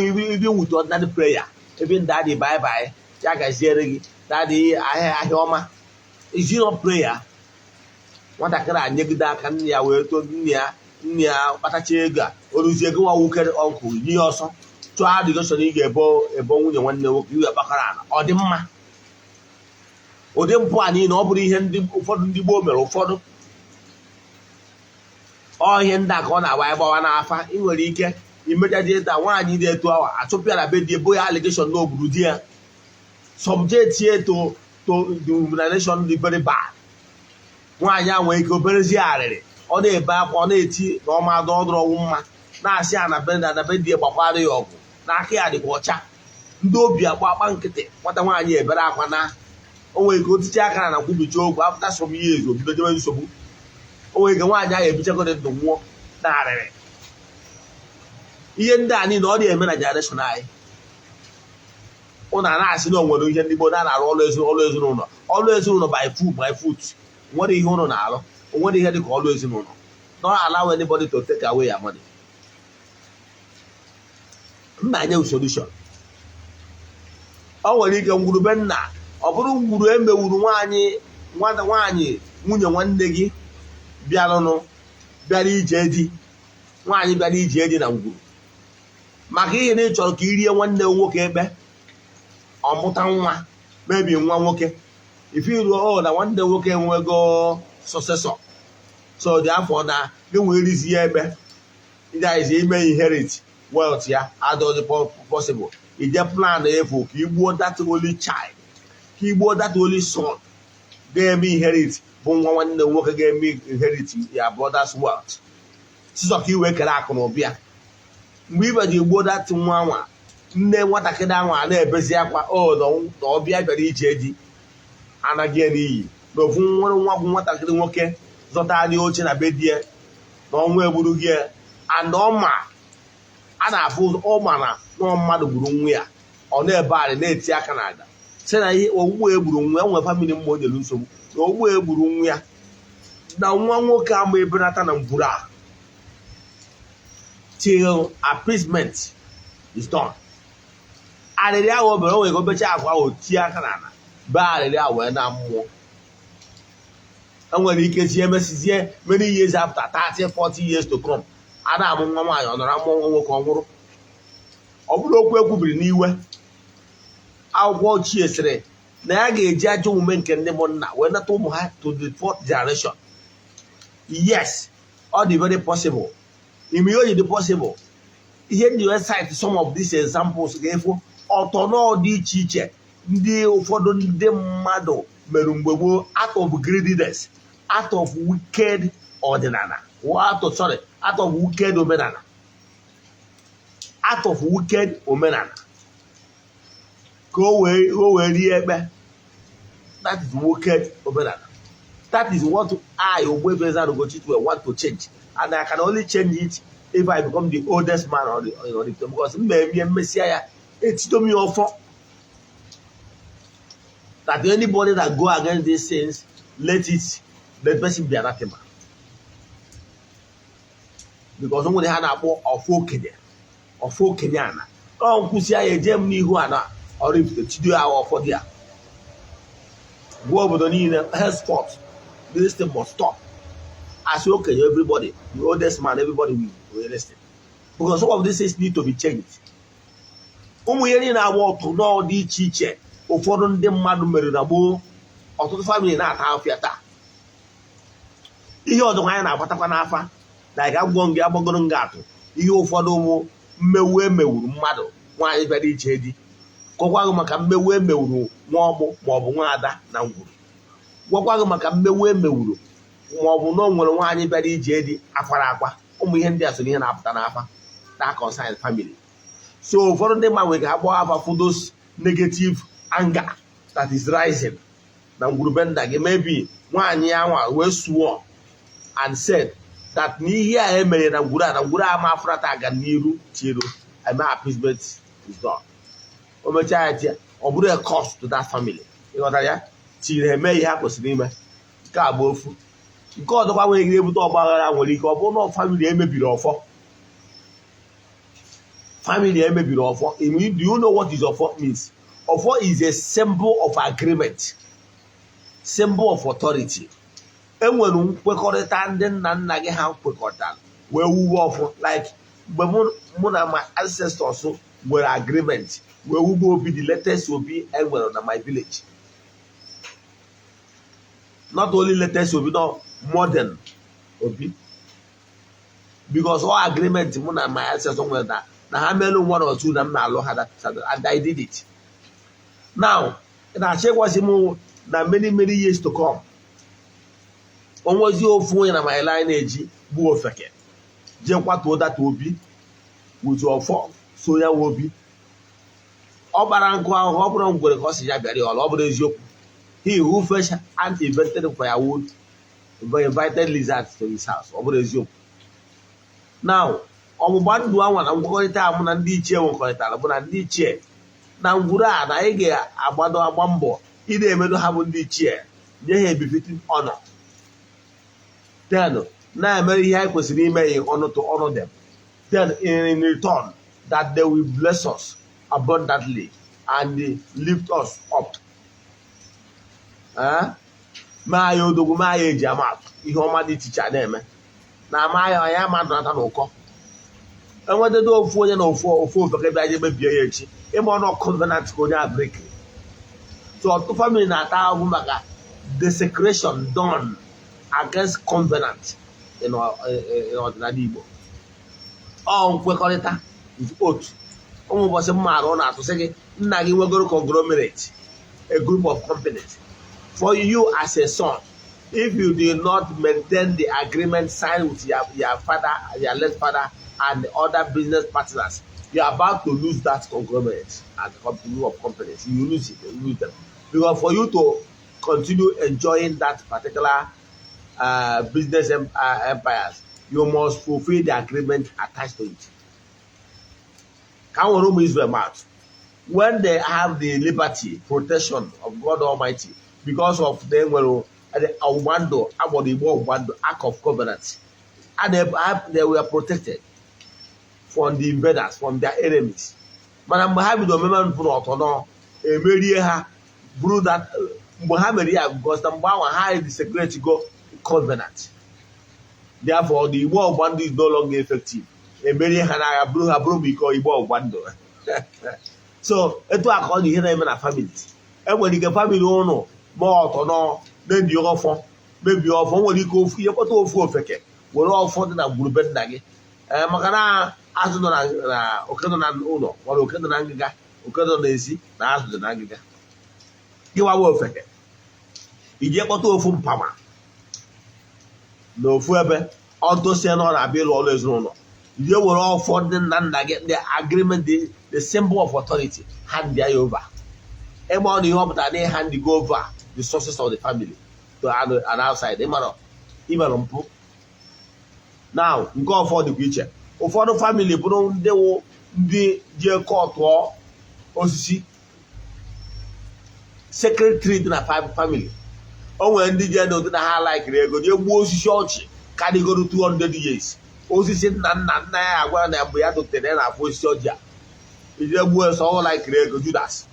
with ordinary prayer, even "Daddy, bye bye, ya gaziere gị, daddy, ahịa ahịa ọma"? Is it not prayer? Nwatakịrị a nyegide aka nne ya wee too, nne ya kpatacha ego a, o ruzie ego nwa nwoke, uncle nye ya ọsọ chụọ allegation ị ga-ebo ebo nwunye nwanne nwoke iwe kpakọrọ ala. Ọ dị mma? Ụdị mpụ a niile, ọ bụrụ ihe ndị ụfọdụ ndị gboo mere ụfọdụ. Ọ ihe ndị a ka ọ na-agba ịgbawa n'afa. Ị nwere ike imechaji ịta nwaanyị dị etu ahụ, achụpụ ya na be di, ebo ya allegation na ogburu di ya, subject ya to the humiliation dị very bad. Nwaanyị a nwere ike oberezie arịrị, ọ na-ebe akwa, ọ na-eti na ọma ọdụrụ ọnwụ mma, na-asị ya na be di ya gbakwara ya ọgụ n'aka, ya dịkwa ọcha. Ndị obi akpa akpa nkịtị. Nwata nwaanyị ebere akwa na o nwere ike otiche aka na kwubicha okwu. After some years, obido jewe nsogbu. O nwere ike nwaanyị ahụ ebichagoro ndụ, nwụọ na arịrị. Ihe ndị a niile ọ na-eme na generation anyị. Ụnụ a na-asị na o nwere ihe ndị Igbo na-arụ, ọrụ ọrụ ezinụlọ, ọrụ ezinụlọ by foot. Nwere ihe ụnụ na-arụ? O nwere ihe dị ka ọrụ ezinụlọ. Don't allow anybody to take away your money. Mma nye solution. O nwere ike ngwurube nna, ọ bụrụ ngwuru emewuru nwaanyị, nwata nwaanyị, nwunye nwanne gị bịarụnụ, bịara ije di, nwaanyị bịara ije di na ngwuru, maka ihe na ị chọrọ ka i rie nwanne nwoke ekpe, ọmụta nwa, mebi nwa nwoke ife iruo o na nwanne nwoke enwego successor, so dị afọ na gị nwee rizi ya ekpe ndị anyị ime inherit wealth ya adọghị possible. Ije plan efu ka igbuo that only child, ka igbuo that only son ga-eme inherit, bụ nwa nwanne nwoke ga-eme inherit ya brother's wealth, sizọ ka i wee kere akụ na ụba ya. Mgbe ibe ji gbuo that nwa nwa, nne nwatakịrị ahụ a na-ebezi akwa o na ọbịa bịara ije di anaghị ya n'iyi, na ofu nwere nwa bụ nwatakịrị nwoke zọtara oche na be di ya na ọnwa egburu gị, and ọma a na-afụ ọma na nwa mmadụ gburu nwa ya. Ọ na-ebe arị, na-eti aka na ada, sị na ihe ogbugbu egburu nwa ya nwee family mma o nyere nsogbu, na ogbugbu egburu nwa ya, na nwa nwoke ama ebenata na ngwuru a till appeasement is done. Arịrị ahụ o bere, o nwere ka obecha akwa ahụ, tie aka n'ala, bee arịrị ahụ wee na mmụọ. Enwere ike tie emesizie many years after, 30 40 years to come, a na-amụ nwa nwaanyị, ọ nọrọ amụọ nwa nwoke, ọ nwụrụ. Ọ bụrụ okwu ekwubiri n'iwe, akwụkwọ ochie sịrị na ya ga-eji ajọ omume nke ndị bụ nna wee nata ụmụ ha to the fourth generation. Yes, ọ dị very possible. Ime ihe o ji dị possible, ihe ndị wee cite some of these examples ga-efu ọtọ dị iche iche ndị ụfọdụ ndị mmadụ mere mgbe gboo, out of greediness, out of wicked ọdịnala, out of, sorry, out of wicked omenala, out of wicked omenala, ka o wee rie ekpe. That is wicked omenala. That is what I, Ogbuefi Eze-Ana Ugochi, want to change, and I can only change it if I become the oldest man on the, because mmemme mmesịa ya etito m ya ọfọ that anybody that go against these things, let it, let person be anathema, because o nwere ha na-akpọ ọfọ okenye, ọfọ okenye ana ọ nkwụsị ya eje m n'ihu ana Oraifite chido ya ọfọ dị ya, gwa obodo niile, henceforth this thing must stop. As okenye, everybody, the oldest man, everybody will listen, because some of these things need to be changed. Ụmụ ihe niile agba ọtụ nọọ dị iche iche ụfọdụ ndị mmadụ mere na gboo, ọtụtụ family na-ata afịa taa. Ihe ọzọkwa anyị na-agbatakwa n'afa, like agwọ gị agbagoro nga atụ ihe ụfọdụ bụ mmewu emewuru mmadụ, nwaanyị bịara iche di, kọkwa gị maka mmewu emewuru nwa ọgbụ maọbụ nwa ada na ngwuru, gwakwa gị maka mmewu emewuru maọbụ na o nwere nwaanyị bịara ije di akwara akwa. Ụmụ ihe ndị a so n'ihe na-apụta n'afa that concern family. So ụfọdụ ndị mmadụ nwere ka ha gbaa afa for those negative anger that is rising na ngwurube nna gị. Maybe nwaanyị anwa wee swore and said that n'ihe a emere na ngwuru a, na ngwuru a ma afụrata aga n'iru till eme appeasement is done. O mechaa ya tie, ọ bụrụ a curse to that family. Ịghọtara ya? Tiri eme ihe ha kwesịrị ime. Nke a bụ ofu. Nke ọzọkwa nwere ike ebute ọgbaghara, nwere ike ọ bụrụ na family emebiri ọfọ, family emebiri ọfọ. Do you know what is ọfọ means? Ọfọ is a symbol of agreement, symbol of authority. Enwere nkwekọrịta ndị nna nna gị ha kwekọrịtara wee wuwe ọfọ, like mgbe mụ na my ancestors nwere agreement wee wube obi, the latest obi enwere na my village. Not only latest obi, no, modern obi. Because all agreement mụ na my ancestors nwere na ha melụ one or two na m na-alụ ha that Saturday, and I did it. Now, na-achọ ịgwazi m na many, many years to come, onwezi ofu onye na my lineage bụ ofeke jee kwatuo that obi with ọfọ so ya nwe obi ọ gbara nkụ ahụhụ. Ọ bụrụ ngwere ka ọ si ya bịara ya ọla, ọ bụrụ eziokwu. He who fetch ant invented firewood but invited lizard to his house. Ọ bụrụ eziokwu. Now, ọgbụgba ndụ anwa na nkwekọrịta mụ na ndị ichie nwekọrịtara bụ na ndị ichie na ngwuru a na anyị ga-agbado agba mbọ ị na-emedo ha bụ ndị ichie, nye ha befitting honor, then na-emere ihe anyị kwesịrị ime in honor to honor them, then in return that they will bless us abundantly and lift us up. Eh? Mee anyị odogwu, mee anyị eji ama atụ, ihe ọma dị iche iche a na-eme na ama anyị, anyị ama nata n'ụkọ. Enwetado ofu onye na ofu ofu ofeke bịa je mebie ya echi, ịma ọnụ covenant ka onye a break. So ọtụtụ family na-ata ahụhụ maka desecration done against covenant in ọdịnala Igbo. Ọ nkwekọrịta otu ụmụ ụbọchị mma arụ na-atụsị gị, nna gị nwegoro conglomerate, a group of companies. For you as a son, if you do not maintain the agreement signed with your father, your late father and the other business partners, you are about to lose that conglomerate and company of companies. You lose it, you lose them, because for you to continue enjoying that particular business empires, you must fulfill the agreement attached to it. Ka nwere ụmụ Israel mat, when they have the liberty, protection of God Almighty, because of the nwere ọgbụgba ndụ agbọrọ igbo ọgbụgba ndụ, Ark of Covenant, and they were protected from the invaders, from their enemies. Mana mgbe ha bido omeme mpụ na ọtọ nọ emerie ha bụrụ that mgbe ha mere ya, because na mgbe ahụ ha desecrate go covenant, therefore the igbo ọgbụgba ndụ is no longer effective. Emerie ha n'agha, bụrụ ha bụrụ m iko igbo ọgbụgba ndụ. So etu a ka ọ dị ihe na-eme na families. Enwere ike family ụnụ ma ọtọ nọ mebie ọfọ, mebie ọfọ. Nwere ike ofu ihe kpọta ofu ofeke were ọfọ dị na ngwurube nna gị, ee, maka na azụ nọ na oke nọ na ụlọ nwere oke nọ na ngịga, oke nọ n'ezi na azụ dị na ngịga. Gịwawa ofeke ije kpọta ofu mpama na ofu ebe ọ dosie na ọ na-abịa ịlụ ọrụ ezinụlọ, ije were ọfọ ndị nna nna gị, the agreement, the symbol of authority, hand ya over. Ebe ọ na ihe ọ pụtara na hand go over the sources of the family to an outside. Ịmara imere mpụ. Now, nke ọfọ dịkwa iche. Ụfọdụ family bụrụ ndị wụ ndị ji kọtụọ osisi sacred tree dị na family. O nwere ndị je n'ụdị na ha laikiri ego jee gbuo osisi ọchị karịgoro 200 years, osisi nna nna nna ya agwara na mgbe ya dotere ya na-afụ osisi ọjị a, ije gbuo sọ ọ laikiri ego. Judas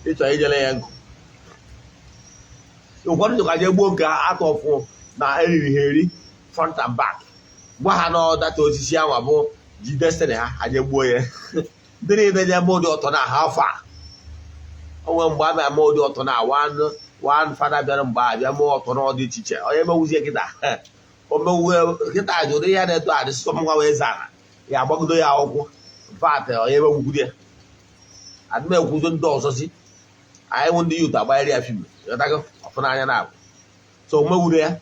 ịchọ ijele ya nkụ. Ụfọdụ jikwa jee gbuo nke atọfụ na eriri ha eri front and back, gwa ha na ọdata osisi ahụ bụ ji destiny ha, ha jee gbuo ya. Ndị niile je eme ụdị ọtọ na ha afọ a, onwe mgbe a bịa mee ụdị ọtọ na one one fada bịara mgbe a bịa mee ọtọ na dị iche iche. Onye mewuzie kịta, o mewuwe kịta jụrụ ihe na-eto adị sọ nwa wee zara ya agbagodo ya akwụkwọ vat. Onye mewukwuru ya, adị m ekwuzo ndị ọzọ si anyị nwụ ndị youth agbanyere ya film ghọtago ọfụnanya na abụ so o mewuru ya.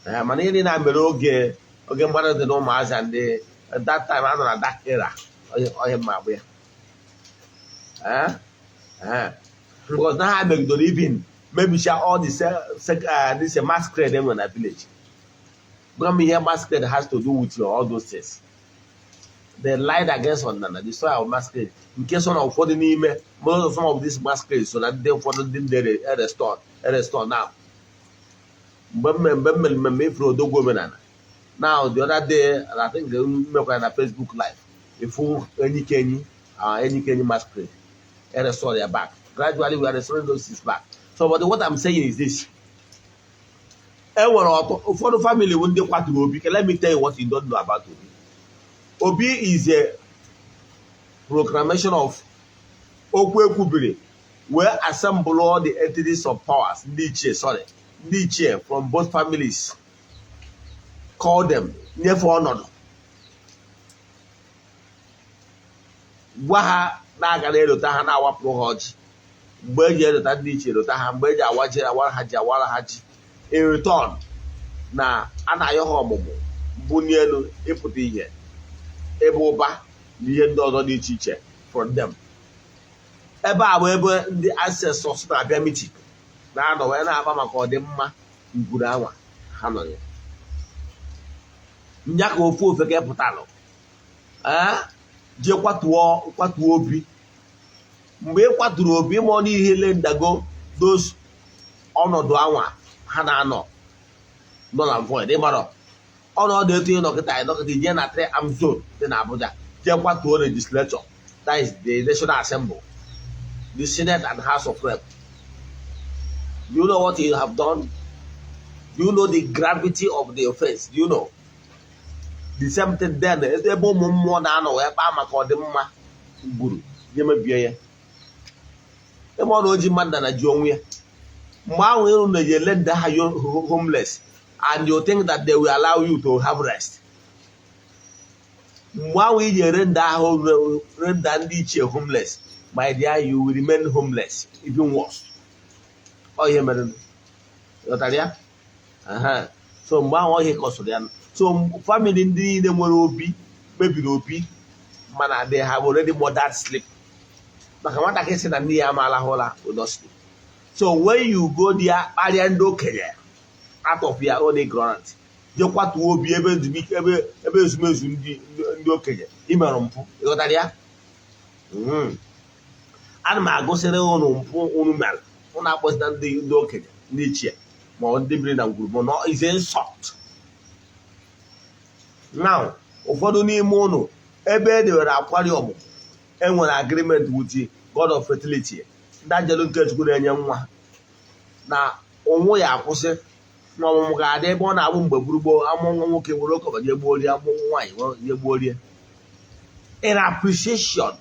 Ee, mana ihe niile a mere oge oge mmadụ dị na ụmụazị ndị that time a nọ na that era, onye mma agbụ ya. Ee, ee, because na ha megidere even mebicha all the this masquerade enwe na village. Gwa m ihe masquerade has to do with your all those things they lied against ọdịnala, the soil of masquerade nke so na ụfọdụ n'ime most of some of these masquerades so na ndị ụfọdụ ndị ndị restore now. Mgbe m mere mmemme ifuru odogwu omenala now the other day, and I think m mekwara na Facebook Live, ifu enyi enyi masquerade restore ya back. Gradually we are restoring those things back. So, but what I'm saying is this: e nwere ụfọdụ family bụ ndị kwaturu obi. Let me tell you what you don't know about obi. Obi is a proclamation of okwu ekwubiri wee assemble all the entities of powers, ndị ichie, sorry, ndị ichie from both families, call them, nyefee ọnọdụ. Gwa ha na-aga na-elota ha, na-awapụrụ ha ọjị mgbe eji elota ndị iche, elota ha mgbe eji awa ji, awara ha ji, awara ha ji. In return, na a na-ayọ ha ọmụmụ, mbuli elu, ịpụta ihe, ebe ụba na ihe ndị ọzọ dị iche iche from them. Ebe a bụ ebe ndị ancestors na-abịa meeting, na-anọ wee na-akpa maka ọdịmma ngwuru anwa ha nọ ya. Nya ka ofu ofeke pụtalụ, ee, jee kwatuo, kwatuo obi. Mgbe ị kwaturu obi, ma ọ n'ihe le ndago those ọnọdụ anwa ha na-anọ nọ na void. Ịmarọ ọnọdụ etu ị nọkịta, ịnọkịta ije na three arm zone dị na Abuja, jee kwatuo legislature, that is the National Assembly, the Senate and House of Rep. Do you know what you have done? Do you know the gravity of the offense? Do you know the same thing then? Ebe ụmụ mmụọ na-anọ wee kpaa maka ọdịmma ngwuru, je mebie ya. Ebe ọ na oji mmadụ na ji onwe ya. Mgbe ahụ ịrụ na ele ndị ha homeless, and you think that they will allow you to have rest. Mgbe ahụ iji ere ndị ahụ, render ndị ichie homeless, my dear, you will remain homeless, even worse. Ọ ihe mere, ghọtara ya? Aha. So mgbe ahụ, ọ ihe kọsụrụ ya. So family ndị niile nwere obi mebiri obi, mana they have already murdered sleep, maka nwatakịrị sị na nne ya ama alahụ ụra will not sleep. So when you go there, kparịa ndị okenye out of your own ignorance, jee kwatuo obi, ebe nzumike, ebe ezumezu ndị okenye, imerụ mpụ. Ịghọtara ya? Ana m agụsịrị ụnụ mpụ unu mere. Ụnụ akpọzina ndị okenye, ndị ichie, ma ọ ndị biri na ngwurugwu no is insult. Now, ụfọdụ n'ime ụnụ, ebe e dewere akwari ọmụmụ, enwere agreement with the God of fertility, ndị anjelu nke Chukwu na-enye nwa, na ụnwụ ya akwụsị, na ọmụmụ ga-adị. Ebe ọ na-abụ mgbe gburugburu, amụ nwa nwoke, were okobo je gbuo rie, amụ nwa nwaanyị, je gbuo rie, in appreciation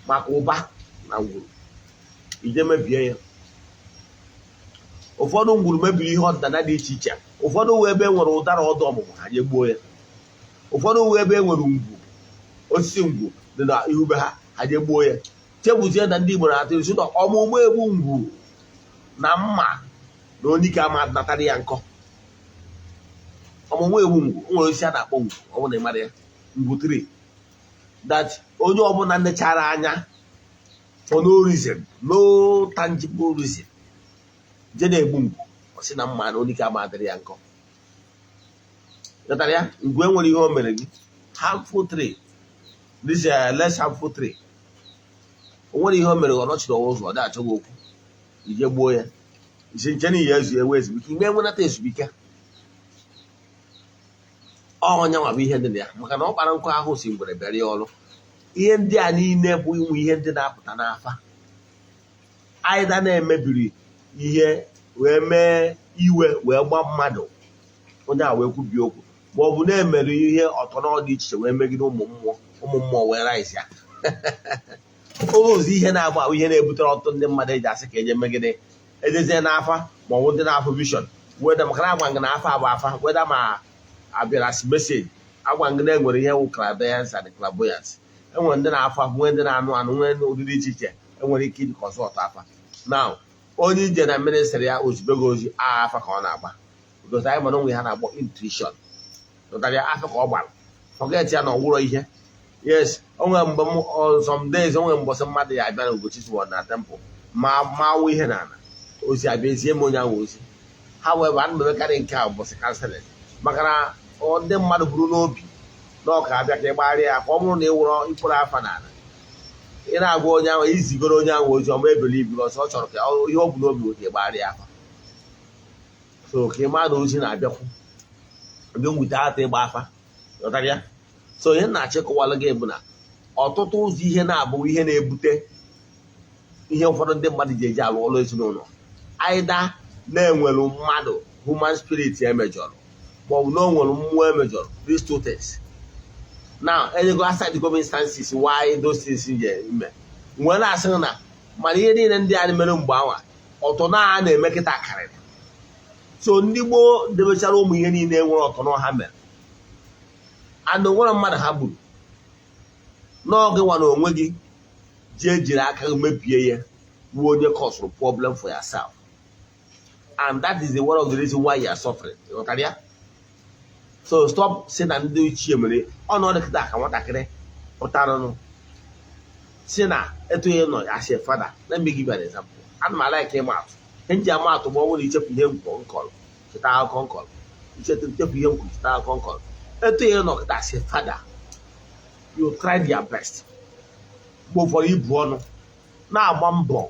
maka ụba na ngwuru, ije mebie ya. Ụfọdụ ngwuru mebiri ihe ọdịnala dị iche iche. Ụfọdụ wee ebe e nwere ụdara ọdụ ọmụmụ, ha je gbuo ya. Ụfọdụ wee ebe e nwere ngwu, osisi ngwu dị na ihu be ha, ha je gbuo ya. Chebuzie na ndị Igbo na-atụ isi na ọmụmụ egbu ngwu na mma na onye ike ama natara ya nkọ. Ọmụmụ egbu ngwu, o nwere osisi a na-akpọ ngwu. Ọ bụrụ na ị mara ya, ngwu tree, that onye ọbụla nechara anya, for no reason, no tangible reason, je na-egbu ngwu, ọ sị na mma na onye ike ama adịrị ya nkọ. Ghọtara ya? Ngwu enwere ihe o mere gị. Harmful tree, this less harmful tree, o nwere ihe o mere gị? Ọ nọchiri ụzọ, ọ dị achọghị okwu, ije gbuo ya. Isi nche na ihe ezu ewe ezumike, ime enwenata ezumike. Ọnya nwa bụ ihe ndị na ya, maka na ọ kpara nkụ ahụ si ngwere bịara ya ọrụ. Ihe ndị a niile bụ ịnwe ihe ndị na-apụta n'afa aịda na-emebiri ihe wee mee iwe wee gba mmadụ, onye a wee kwubie okwu, ma ọ bụ na-emere ihe ọtọnọ dị iche iche wee megide ụmụ mmụọ, ụmụ mmụọ wee rise ya. Ụzọ ihe na-agba ihe na-ebutere ọtụtụ ndị mmadụ eji asị ka eje megide, ejezie n'afa, ma ọ bụ ndị na-afụ vision weda, maka na agwa gị na afa bụ afa weda, ma abịara as message. Agwa gị na enwere ihe wụ clairvoyance and clairvoyance. Enwere ndị na-afụ afụ, nwee ndị na-anụ anụ, nwee ụdị dị iche iche enwere ike iji consult afa. Now, onye ije na ministry ya ozugbo gị ozi afa ka ọ na-agba, because anyị mana onwe ha na-akpọ intuition. Lụtara ya, afa ka ọ gbara. Forget ya na ọwụrọ ihe. Yes, onwe mgbe m some days, onwe mbọsị mmadụ ya abịa na Ugochi na temple, ma mawụ ihe na ala ozi abịa ezie m onye ahụ ozi. However, ana m emekarị nke a ụbọchị counseling, maka na ndị mmadụ buru n'obi na ọ ka abịa ka ị gbagharịa ya, ka ọ bụrụ na ị wụrọ ikpụrụ afa n'ala, ị na-agwa onye ahụ, izigoro onye ahụ ozi ọma, ebelieve, because ọ chọrọ ka ihe ọ bụ n'obi bụ ka ị gbagharịa afa. So ka ị maa na ozi na-abịakwu ebe nwute ata ịgba afa. Ghọtara ya? So ihe na-achịkọwalụ gị bụ na ọtụtụ ụzọ ihe na-abụ ihe na-ebute ihe ụfọdụ ndị mmadụ ji eji alụ ọrụ ezinụlọ, aịda na-enwere mmadụ, human spirit emejọrọ, maọbụ na o nwere mmụọ emejọrọ. These two things now, enyego aside the instances why those things ji eme. Nwee na-asị na mana ihe niile ndị a mere mgbe anwa ọtọ na a na-eme kịta karịrị. So ndị gboo debechara ụmụ ihe niile nwere ọtọ ha mere, and onwere mmadụ ha gburu. N'oge nwa na onwe gị ji ejiri aka gị mebie ya, wuo onye cause problem for yourself, and that is the one of the reason why you are suffering. Ịghọtara ya? So stop si na ndị ichie mere ọnọdụ kịta ka nwatakịrị pụtaranụ si na etu ihe nọ as a father. Let me give you an example. Ana m ala ịma atụ. Ihe nji ama atụ bụ ọ bụrụ na ichefu ihe nkọ nkọrọ, cheta akụkọ nkọrọ, ichefu ihe nkwu, cheta akụkọ nkọrọ. Etu ihe nọ kịta as a father, you tried your best. Mgbe ụfọdụ ibu ọnụ na-agba mbọ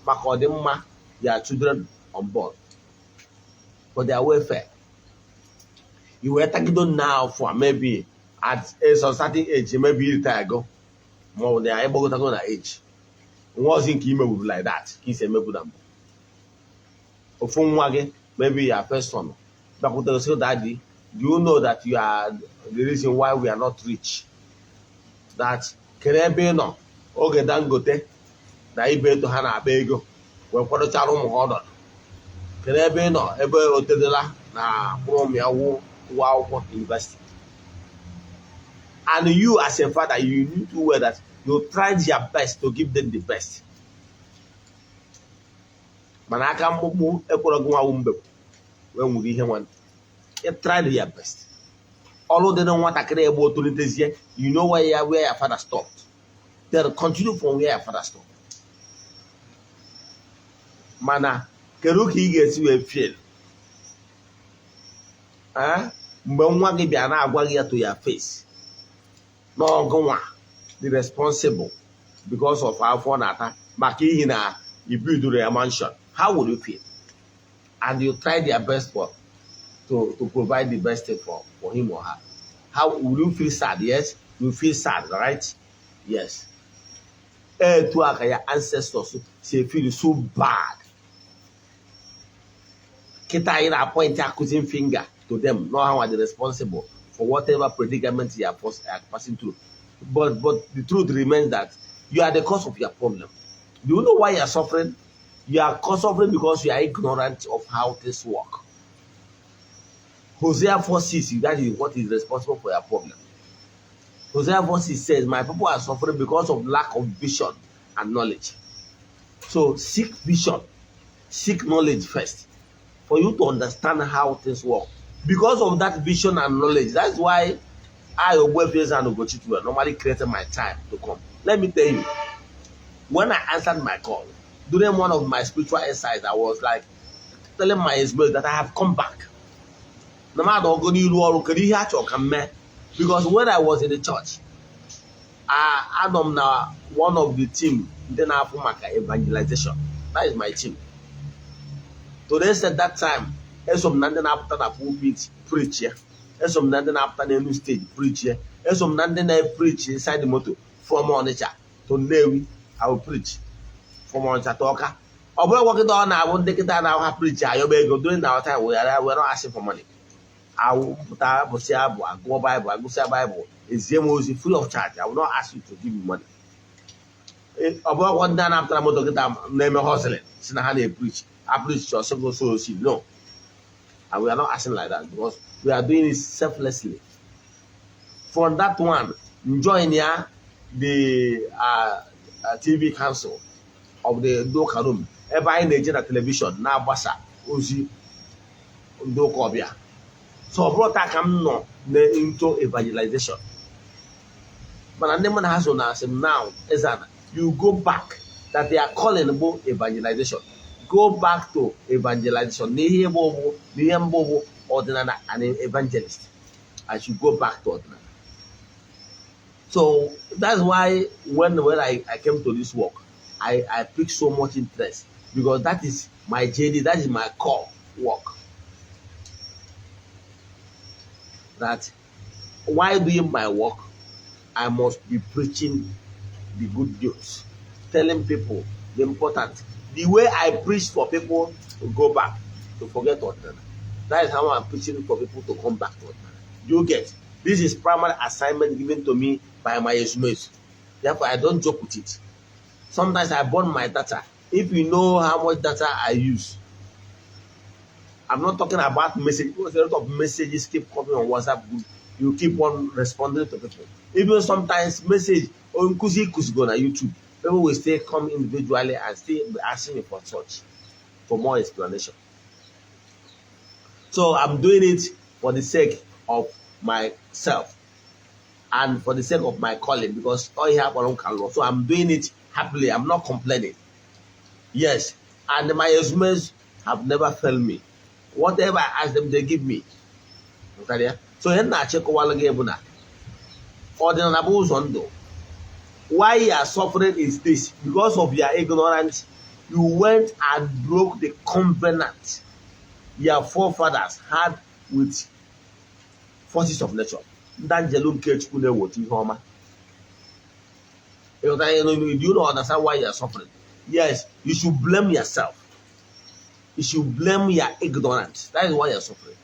maka ọdịmma your children on board, for their welfare, i wee tagido nna afọ a, maybe at a certain age, maybe retire go, ma ọ bụ na ịgbagotago na age nwa ozi nke imewuru like that ka isi emebu na mbụ. Ofu nwa gị, maybe your first son, bịakwutere sị, "Daddy, do you know that you are the reason why we are not rich? That kere ebe ị nọ oge Dangote na ibe eto ha na-akpa ego wee kwadochara ụmụ ha ọnọdụ? Kere ebe ị nọ ebe otedela na mkpụrụ ụmụ ya wụ ụgwọ akwụkwọ university?" And you as a father, you knew too well that you tried your best to give them the best, mana aka mkpụkpụ ekwere gị nwawu mbe wee nwere ihe nwanne. You tried your best. Ọrụ dị na nwatakịrị ebe o tolitezie, you know where your father stopped, then continue from where your father stopped. Mana kedu ka ị ga-esi wee feel mgbe nwa gị bịa na-agwa gị ya to your face n'ọgụnwa the responsible because of afọ na-ata maka ihi na i builduru ya mansion? How would you feel? And you tried your best for to provide the best thing for him or her. How will you feel? Sad? Yes, you feel sad, right? Yes. Etu a ka ya ancestors si feel so bad. Kịta anyị na-point accusing finger to them, know how are they responsible for whatever predicament you are passing through, but the truth remains that you are the cause of your problem. Do you know why you are suffering? You are suffering because you are ignorant of how things work. Hosea 4:6, that is what is responsible for your problem. Hosea 4:6 says, "My people are suffering because of lack of vision and knowledge." So seek vision, seek knowledge first for you to understand how things work. Because of that vision and knowledge, that's why I, Ogbuefi Eze-Ana Ugochi, normally created my time to come. Let me tell you, when I answered my call, during one of my spiritual insights, I was like telling my husband that I have come back. Na mmadụ ọgụ n'iru ọrụ, kedu ihe a chọrọ ka m mee? Because when I was in the church, anọ m na one of the team ndị na-afụ maka evangelization. That is my team. To the extent that time, eso m na ndị na-apụta na pulpit preach ya, eso m na ndị na-apụta n'elu stage preach ya, eso m na ndị na-preach inside the motor from Onitsha to Nnewi. I will preach from Onitsha to Awka. Ọ bụrụ gwa kịta ọ na-abụ ndị kịta na ha preach ayọba ego. During our time, we are not asking for money. Awụpụta bụsị abụ, agụọ Baịbụl, agụsịa Baịbụl, ezie m ozi free of charge. I will not ask you to give me money. Ọ bụrụkwa ndị a na-apụtara moto kịta na-eme hustling si na ha na-epreach apreach ọsọgo so osi. No, and we are not asking like that because we are doing it selflessly. From that one, join ya the TV council of the ndị ụka Rom, ebe anyị na-eje na television na-agbasa ozi ndị ụka ọbịa. So ọ bụrụ taa ka m nọ na into evangelization, mana ndị mụ na ha so na asị m, "Now, Eze-Ana, you go back that they are calling bụ evangelization. Go back to evangelization." Na ihe bụ na ihe mbụ bụ ọdịnala and evangelist. I should go back to ọdịnala. So that's why when I came to this work, I picked so much interest because that is my journey, that is my core work. That while doing my work, I must be preaching the good news, telling people the important. The way I preach for people to go back, to forget ọdịnala, that is how I'm preaching for people to come back to ọdịnala. Do you get? This is primary assignment given to me by my ezumezu. Therefore, I don't joke with it. Sometimes I burn my data. If you know how much data I use, I'm not talking about message because a lot of messages keep coming on WhatsApp group. You keep on responding to people. Even sometimes message, Nkụzi ịkụzigo na YouTube, people will still come individually and still be asking me for such, for more explanation. So I'm doing it for the sake of myself and for the sake of my calling, because all ihe akpọrọ m ka lụọ. So I'm doing it happily. I'm not complaining. Yes, and my ezumezu have never failed me. Whatever I ask them, they give me. Ghọtara ya? So ihe m na-achịkọwalụ gị bụ na ọdịnala bụ ụzọ ndụ. Why you are suffering is this: because of your ignorance, you went and broke the covenant your forefathers had with forces of nature, ndị anjelu nke Chukwu na-eweta ihe ọma. Ịghọtara ihe? Do you not understand why you are suffering? Yes, you should blame yourself. You should blame your ignorance. That is why you are suffering.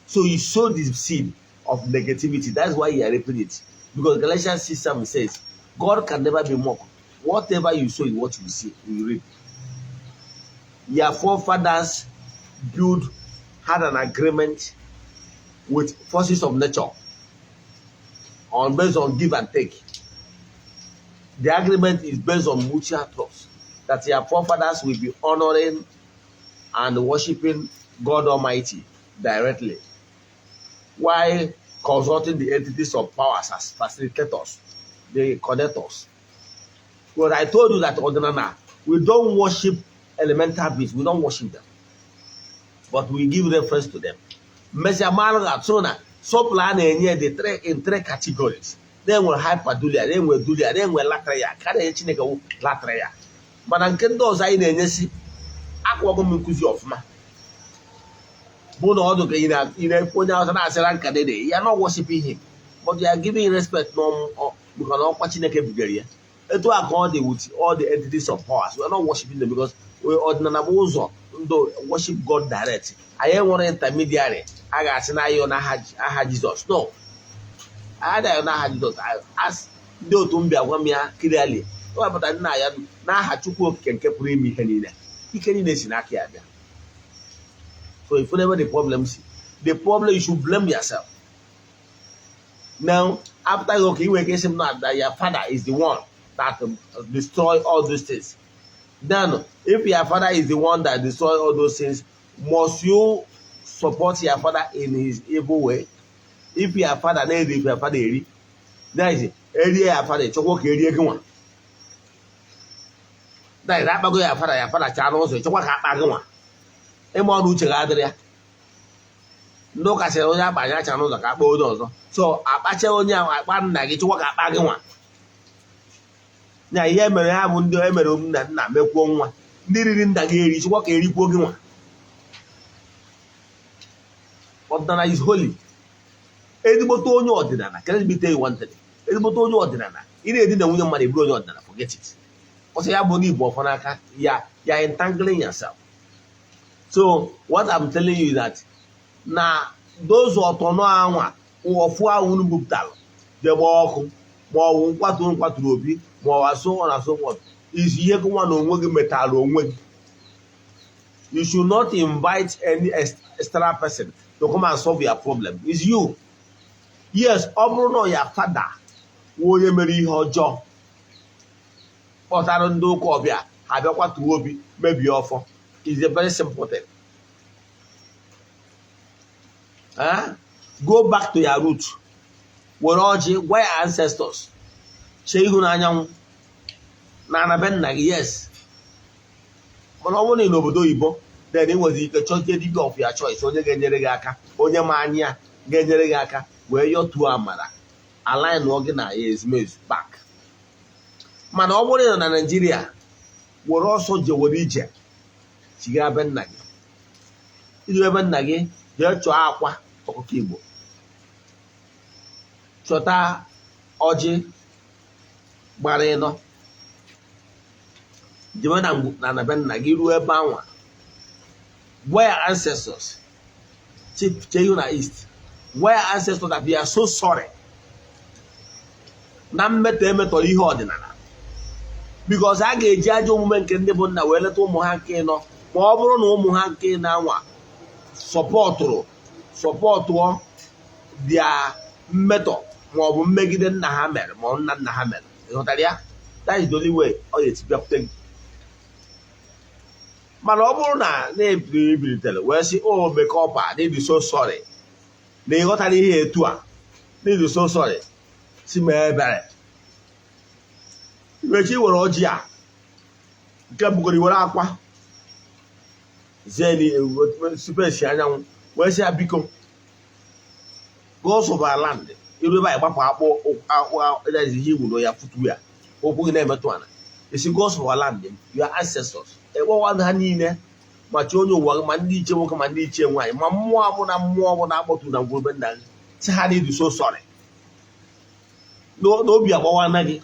So you sow the seed of negativity. That's why you are reaping it, because Galatians 6:7 says God can never be mocked. Whatever you sow is what you see, you reap. Your forefathers built had an agreement with forces of nature on based on give and take. The agreement is based on mutual trust that your forefathers will be honoring and worshiping God Almighty directly, while consulting the entities of powers as facilitators, the connectors. But I told you that ọdịnala, we don't worship elemental beings, we don't worship them, but we give reference to them. Mmesịa mara ga-atụ na sọpụrụ a na-enye the three in three categories. Na-enwere hyperdulia, na-enwe dulia, na-enwe latria. Ka na-enye Chineke wụ latria, mana nke ndị ọzọ anyị na-enyesi akwago m nkụzi ọfụma bụ na ọdụ ka ị na-ekwu onye ọzọ na-asịra nka dede ya na worship him, but you are giving respect maka na ọkwa Chineke bugara ya. Etu a ka ọ dị with all the entities of powers. We are not worshiping them because ọdịnala bụ ụzọ ndụ, worship God direct. Anyị enwere intermediary a ga-asị na ayọ n'aha aha Jizọs. No, anyị adịghị n'aha Jizọs. As ndị otu m bịa gwa m ya clearly, wepụta nna ya n'aha Chukwu Okike nke pụrụ ime ihe niile, ike niile si n'aka ya bịa. So if whenever the problem si, the problem, you should blame yourself. Now, after, okay, inwe ike isi m na that your father is the one that destroy all those things. Then if your father is the one that destroy all those things, must you support your father in his evil way? If your father na-eri, if your father eri, that is, erie your father, chọkwa ka erie gị nwa. That is, akpago your father, your father chaa n'ụzọ, chọkwa ka akpa gị nwa. Ịma ọnụ uche gị adịrị ya. Ndị ụka sịrị onye akpa anya acha n'ụzọ ka akpa onye ọzọ. So akpacha onye ahụ, akpa nna gị, chọkwa ka akpa gị nwa. Na ihe mere ha bụ ndị emere nna nna mekwuo nwa. Ndị riri nna gị eri, chọkwa ka erikwuo gị nwa. Ọdịnala is holy. Ezigbote onye ọdịnala, can let me tell you one thing, ezigbote onye ọdịnala, ị na-edina nwunye mmadụ, eburu onye ọdịnala, forget it. Ọsọ ya bụ n'igbo ọfọ n'aka ya, ya entangling yourself. So what I'm telling you is that na those ọtọnọ anwa ọfụ ahụ unu bupụtalụ debe ọkụ, ma ọ bụ nkwatu unu kwaturu obi, ma ọ bụ asụ ọ na so forth, is ihe gị nwa na onwe gị metara onwe gị. You should not invite any external person to come and solve your problem. It's you. Yes, ọ bụrụ na ya fada wụ onye mere ihe ọjọọ, kpọtara ndị ụka ọbịa, ha bịa kwatuo obi, mebie ọfọ, is a very simple thing. Eh? Go back to your root. Were ọjị gwa ya ancestors, chee ihu n'anyanwụ na ana be nna gị. Yes, mana ọ bụrụ na ị n'obodo oyibo, then ị nwere ike chọzie dibia of your choice, onye ga-enyere gị aka, onye ma anya ga-enyere gị aka wee yọtuo amara, align gị na ya ezumezu back. Mana ọ bụrụ na ị nọ na Naijiria, were ọsọ jewere ije chiga be nna gị. Iji ebe nna gị, jee chọọ akwa ọkụkọ Igbo, chọta ọjị gbara ịnọ, jebe na na be nna gị. Ruo ebe anwa, gwa ya ancestors, chee ihu na east, gwa ya ancestors that we are so sorry na mmetọ emetọrọ ihe ọdịnala, because a ga-eji ajọ omume nke ndị bụ nna wee leta ụmụ ha nke ịnọ, ma ọ bụrụ na ụmụ ha nke na-anwa sọpọtụọ bịa mmetọ ma ọ bụ mmegide nna ha mere ma ọ nna nna ha mere. Ịghọtara ya? That is the only way ọ ga-esi bịakwute gị. Mana ọ bụrụ na na-ebilitere wee sị, "O mekọpa, na ịdị so sorry, na ịghọtara ihe etu a, na ịdị so sorry, si mee ebere," iwechi were ọjị a nke bugoro, were akwa zie spesi anyanwụ, wee sị ya, "Biko, gods of our land," iru ebe anyị gbapụ akpụ akpụ ihe iwu ya futu ya, ụkwụ gị na-emetụ ala, esi, "Gods of our land, your ancestors," ekpọwa ha niile, ma chi onye ụwa gị, ma ndị ichie nwoke, ma ndị ichie nwaanyị, ma mmụọ ọbụla, mmụọ ọbụla akpọtụrụ na ngwurube nna gị, sị ha na ịdị so sorry, n'obi agbawana gị,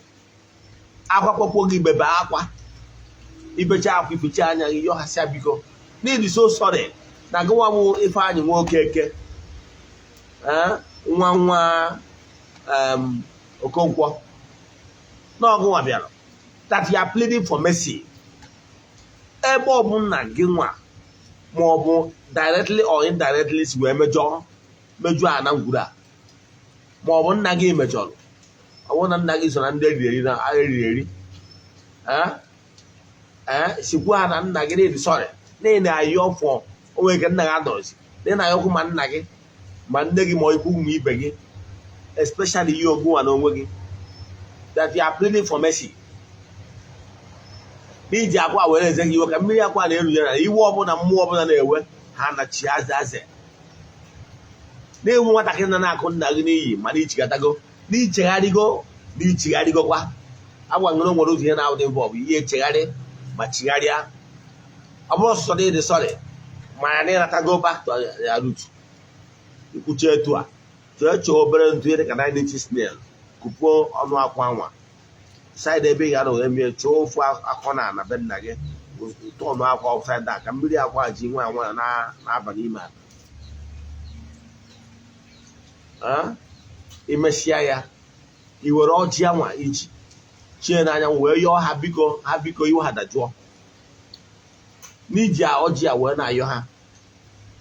akwa kpọkpọ gị, bebe akwa, ibecha akwa, ificha anya gị, yọọ ha, sịa, "Biko, n'ịdị so sorry, na gịnwa bụ Ifeanyị Nwoke nwa nwa Okonkwo, na ọgụnwa bịara, that you are pleading for mercy." Ebe ọ bụ nna gị nwa, ma ọ bụ directly or indirectly, si wee mejọọ mejọọ a na ngwuru a, ma ọ bụ nna gị mejọrọ, ọ bụrụ na nna gị so na ndị eriri eri na eriri eri, ee, sikwa ha na nna gị na-edi sorry, na ị na-ayọ fọ onwe ike nna gị anọzi, na ị na-ayọkwu ma nna gị, ma nne gị, ma ikwu ma ibe gị, especially you ogunwa na onwe gị, that you are pleading for mercy, n'iji akwa were eze gị iwe, ka mmiri akwa na-erunye na iwe ọbụla mmụọ ọbụla na-ewe ha na chi aze aze na-ewu nwatakịrị na na-akụ nna gị n'iyi, mana ichigatago n'ichegharịgo, n'ichigharịgokwa agwa nwere nwere ụzọ ihe na-awụdị mbọ bụ ihe echegharị ma chigharịa. Ọ bụrụ ọsụsọ dị ịdị sorry, mana na ịnatago back to ya root. Ikwucha etu a, chọọ chọọ obere ntụ ihe dịka 9 inches nail, kụpuo ọnụ akwa nwa side ebe ị ga-anọ wee mie, chọọ ofu akọ na ana be nna gị, tọnụ akwa upside down, ka mmiri akwa ji nwa nwayọ na-aba n'ime ala. Imesịa ya, i were ọjị anwa iji chie n'anyanwụ wee yọọ ha, biko, ha biko, iwe ha dajụọ, n'iji ọjị a wee na-ayọ ha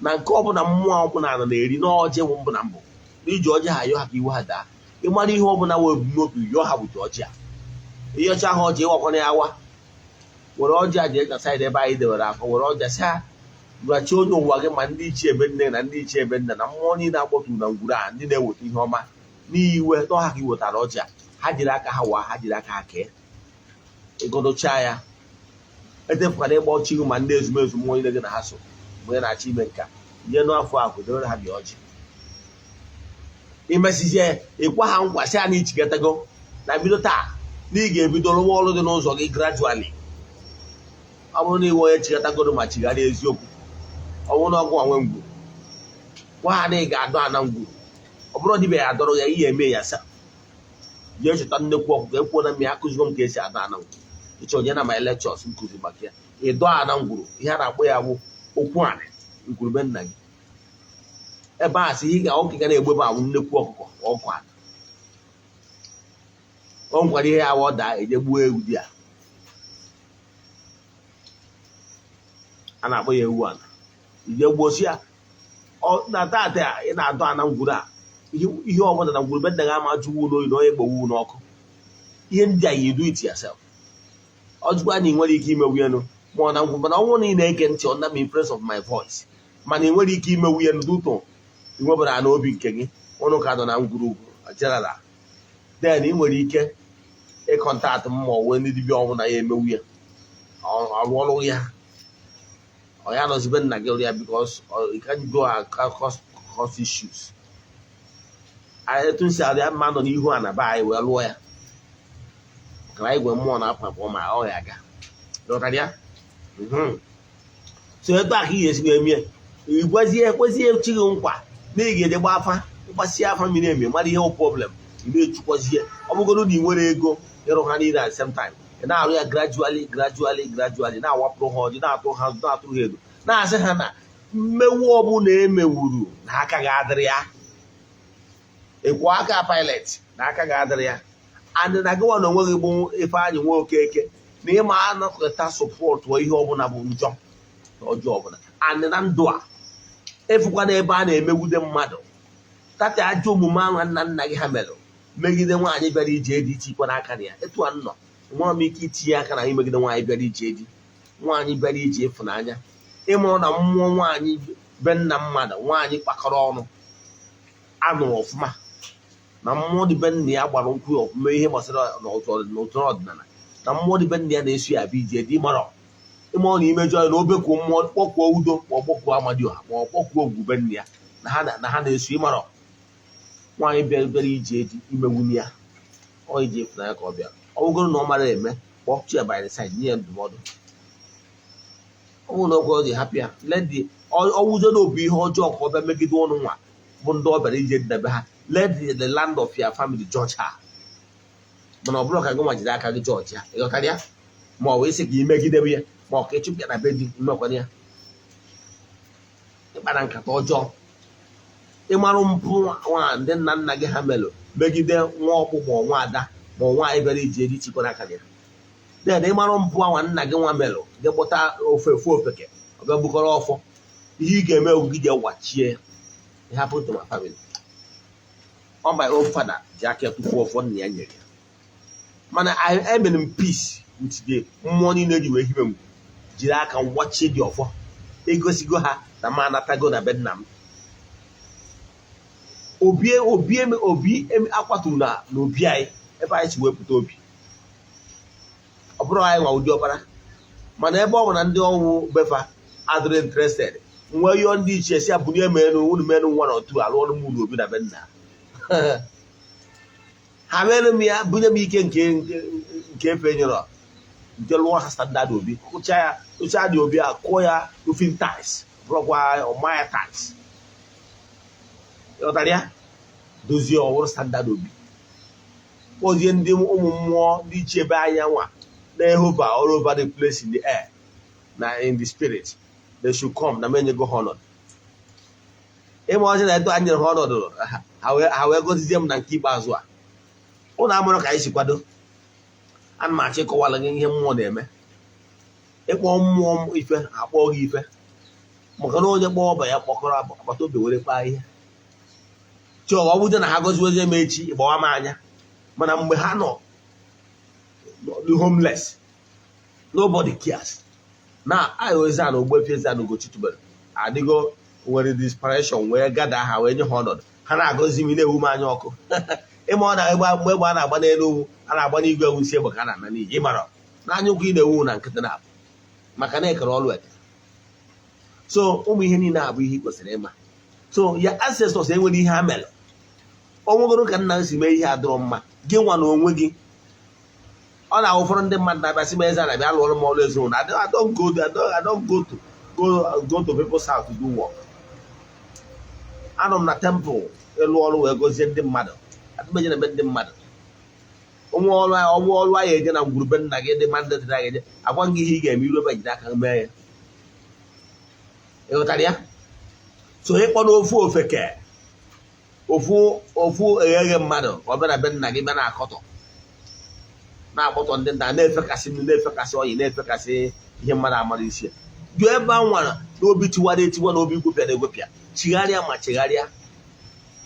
na nke ọbụla mmụọ ọbụla na-eri n'ọjị mbụ na mbụ, n'iji ọjị ha ayọ ha ka iwe ha daa. Ịmara ihe ọbụla wee ebumnobi, yọọ ha bute ọjị a. Ịyọcha ha ọjị, ịwakwana ya awa, were ọjị a jee na side ebe anyị dewere akọ, were ọjị sị ha, gwachi onye ụwa gị, ma ndị ichie ebe nne na ndị ichie ebe nna, na mmụọ niile akpọturu na ngwuru a, ndị na-eweta ihe ọma n'iwe n'ọha, ka ị wetara ọjị a, ha jiri aka ha waa, ha jiri aka ha kee. Ịgọdochaa ya, etefukwana ịgba ọchị gị, ma ndị ezumezu mmụọ niile gị na ha so mgbe ị na-achọ ime nka nye n'afọ ahụ, dewere ha bịa ọjị. Imesizie, ịkwa ha nkwa, sị ha na ichikọtago na bido taa, na ị ga-ebido rụwa ọrụ dị n'ụzọ gị gradually. Ọ bụrụ na iwe onye chikọtagoro ma chigharịa eziokwu, ọ bụrụ na ọgwụ nwe ngwuru, gwa ha na ị ga-adọ ana ngwuru. Ọ bụrụ dibịa ya adọrọ ya, ihe eme ya sa jee chọta nnekwu ọkụkọ. Ekwuo na mmiri akụzigo m ka esi adọ ana ngwuru. Ịchọ onye na my lectures nkụzi maka ya, ịdọ ana ngwuru, ihe a na-akpọ ya bụ okwu anị ngwurube nna gị. Ebe a sị ihe ga ọkụ ga na-egbebe awụ nnekwu ọkụkọ ọkụ ana o nwekwara ihe ya ọ daa, eje gbuo ewu dị a a na-akpọ ya ewu ana, ije gbuosi ya na tata ị na-adọ ana ngwuru a. Ihe ọbụla na ngwurube nna gị ama jụwu n'oyi na onye gbowu n'ọkụ. Ihe ndị a, you do it yourself. Ọ jụkwa na ị nwere ike imewu elu ma ọ na ngwụ, mana ọ bụrụ na ị na-ege ntị under the influence of my voice, mana ị nwere ike imewu ya n'ụtụ, ị nwebara na obi nke gị, ụnụ ka nọ na ngwurugwu general, then ị nwere ike ị contact m, ma ọ wee ndị dibịa ọnwụ na ya emewu ya, ọrụ ọrụ ya, ọ ya nọzibe nna gị ya, because you can go and cause issues. Etu si arịa mma nọ n'ihu a na be anyị wee lụọ ya, maka na igwe mmụọ na-apụ apụ ma ọ ya aga. Ghọtara ya? So etu a ka ị ga-esi wee mie, igwezie ekwezie chi gị nkwa na ị ga-eje gba afa, mgbasi afa miri emi, mara ihe problem ị na-echukwazie. Ọ bụgoro na ị nwere ego ịrụ ha niile at the same time, ị na-arụ ya gradually, gradually, gradually, na-awapụrụ ha ọjị, na-atụ ha, na-atụ ha ego, na-asị ha na mmewu ọbụla emewuru na aka ga-adịrị ya, ịkwụ aka pilot na aka ga-adịrị ya, and na gịnwa na onwe gị bụ Ifeanyị nwa Okeke, na ịma anakọta support ihe ọbụla bụ njọ na ọjọọ ọbụla, and na ndụ a efukwa n'ebe a na-emegide mmadụ tata, ajọ omume ahụ nna nna gị ha mere Megide nwaanyị bịara ije di, itikwara aka na ya. Etu a nọ, nwere m ike itinye aka na imegide nwaanyị bịara ije di, nwaanyị bịara ije ịfụnanya. Ịmụrụ na mmụọ nwaanyị be nna mmadụ, nwaanyị kpakọrọ ọnụ anụrụ ọfụma, na mmụọ dị be nna ya gbara nkwụ ya ọfụma, ihe gbasara n'ụtụrụ ọdịnala, na mmụọ dị be nna ya na-eso ya abịa ije di. Mara ịmụọ na imejọ ya na obekwuo mmụọ, kpọkwuo udo, ma ọ kpọkwuo amadioha, ma ọ kpọkwuo ogwu be nna ya na ha na-eso. Ịmara nwaanyị bịara ije di, imewunye ya ọ ije ịfụnanya ka ọ bịara. Ọ bụgoro na ọ mara eme, kpọtụ ya by the side, nye ya ndụmọdụ. Ọ bụrụ na okwe ọ dị, hapụ ya. Let the ọwụzo na obu ihe ọjọọ ka ọ bịa megide ụnụ nwa bụ ndị ọ bịara ije dị na be ha. Let the land of your family judge her. Mana ọ bụrụ ka gị nwa jiri aka gị judge ya, ịghọtara ya? Ma ọ bụ isi ka ị megidebe ya, ma ọ ka ịchụpụ ya na be di, imekwana ya ịkpara nkata ọjọọ. Ịmarụ mpụ nwa ndị nna nna gị ha melụ megide nwa ọkpụ, ma ọ nwa ada, ma ọ nwaanyị bịara ije di, chikwara aka ya. Then ịmarụ mpụ anwa nna gị nwa melụ gị, kpụta ofe ofu ofeke, ọbịa bukọrọ ọfọ. Ihe ị ga-eme egwu gị je wachie. It happened to my family. On my own father ji aka ya tụfuo ọfọ nna ya nyere ya. Mana emere m peace with the mmụọ niile ji wee hibe m, jiri aka wachie dị ọfọ, egosigo ha na m anatago na be nna m. Obi obi obi akwaturu na n'obi anyị, ebe anyị si wepụta obi. Ọ bụrụ anyị nwa ụdị ọkpara, mana ebe ọ bụ na ndị ọnwụ befa adịrị interested, nwee yọọ ndị ichie si abụnye menu unu menu nwa na otu alụ ọrụ m ụlọ obi na be nna ha. Mere m ya, bunye m ike nke efe nyere nke lụọ ha standard obi, kụcha ya, kụcha dị obi a, kụọ ya roofing tiles, bụrụkwa ọmaya tiles. Ịghọtara ya? Dozie ọwụrụ standard obi, kpọzie ndị ụmụ mmụọ ndị ichie ebe anya nwa na-ehover all over the place in the air na in the spirit. They should come na menyego ha ọnọdụ. Ịma ọchị na eto anyị nyere ha ọnọdụ, ha wee gọzizie m na nke ikpeazụ a. Ụnụ amụrụ ka anyị si kwado. Ana m achọ ịkọwara gị ihe mmụọ na-eme. Ịkpọ mmụọ m ife, akpọọ gị ife, maka na onye kpọọ ọba ya kpọkọrọ agbata obi were kpaa ihe chọọ. Ọ bụje na ha gọziwezie m echi, ịgbawa m anya. Mana mgbe ha nọ the homeless, nobody cares. Na ayozi na Ogbuefi Eze-Ana Ugochi tubelu adịgo nwere desperation wee gada ha, wee nye ha ọnọdụ. Ha na-agọzi m, na-ewu m anya ọkụ. Ịma ọ na-egba mgbe egbe a na-agba n'elu ugwu, a na-agba n'igwe, ewu isi egbe ka a na-ana n'iyi. Ịmara n'anya ụkwụ ị na-ewu na nkịtị na-abụ maka na ekere ọlụ eke. So ụmụ ihe niile abụ ihe ị kwesịrị ịma. So ya ancestors enwere ihe ha mere. Ọ nwegoro ka nna m si mee ihe adịrọ mma, gị nwa na onwe gị. Ọ na-ahụ ụfọdụ ndị mmadụ na-abịa sị m, eze na-abịa alụọrụ m ọrụ ezinụlọ. I don't go to people's house to do work. Anọ m na temple ịlụ ọrụ wee gọzie ndị mmadụ. Adịmeje na ebe ndị mmadụ onwe ọrụ ọnwụ ọrụ anyị eje na ngwurube nna gị dị mandatory. Anyị eje agwa gị ihe ị ga-eme iru ebe, jide aka mee ya. Ị ghọtara ya? So ịkpọ n'ofu ofeke, ofu ofu eghe mmadụ ka ọ bịa na be nna gị, bịa na-akọtọ, na-akpọtọ ndị nna, na-efekasị nnu, na-efekasị ọyị, na-efekasị ihe mmadụ amara isi ya. Jụọ ebe a nwara n'obi tiwara etiwa na obi gwepịara egwepịa. Chigharịa ma chegharịa,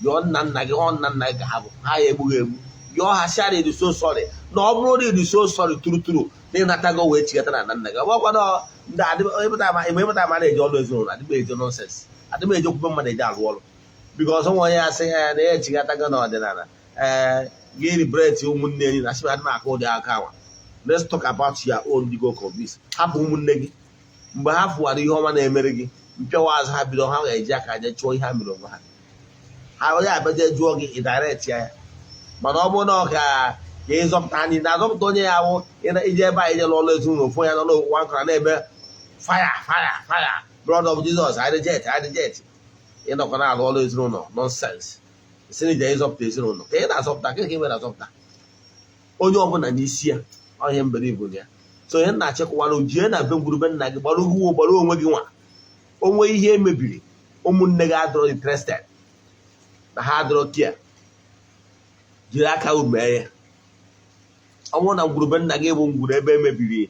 yọọ nna nna gị. Ọ nna nna gị ka ha bụ, ha ya egbughị egbu. Yọọ ha si ara ịdị so sorry, na ọ bụrụ na ịdị so sorry true true na ịnatago wee chigata na nna nna gị. Ọ bụrụkwa na ndị ịmụta ama na-eji ọrụ ezinụlọ, adịm eje nonsense, adịm eje okwukwe mmadụ eje arụ ọrụ, because onwe onye asị ya na ya echigatago n'ọdịnala, ee, gị liberate ụmụnne enyi na sị adịm aka ụdị aka awa. Let's talk about your own go convince. Hapụ ụmụnne gị. Mgbe ha fụwara ihe ọma na-emere gị, mpịawa azụ ha bido, ha ga-eji aka je chụọ ihe ha mere onwe ha. Ha onye abịaje jụọ gị, ị direct ya. Mana ọ bụrụ na ọ ka ka ịzọpụta anyị na-azọpụta onye ya wụ ije ebe anyị jere ọrụ ezinụlọ, ofu onye nọ n'ụwa nkara na-eme fire, fire, fire, blood of Jesus, I reject, I reject. Ịnọkọ na-arụ ọrụ ezinụlọ, nonsense. Si na ije ịzọpụta ezinụlọ ka ị na-azọpụta, ka ị na-azọpụta onye ọbụla n'isi ya ọhịa mbere ibu ya. So onye na-achịkọwara jie na be ngwurube nna gị, gbara ugwu, gbara onwe gị nwa onwe ihe emebiri. Ụmụnne gị adịrọ interested na ha adịrọ kia, jiri aka mee ya. Ọ bụrụ na ngwurube nna gị bụ ngwuru ebe emebiri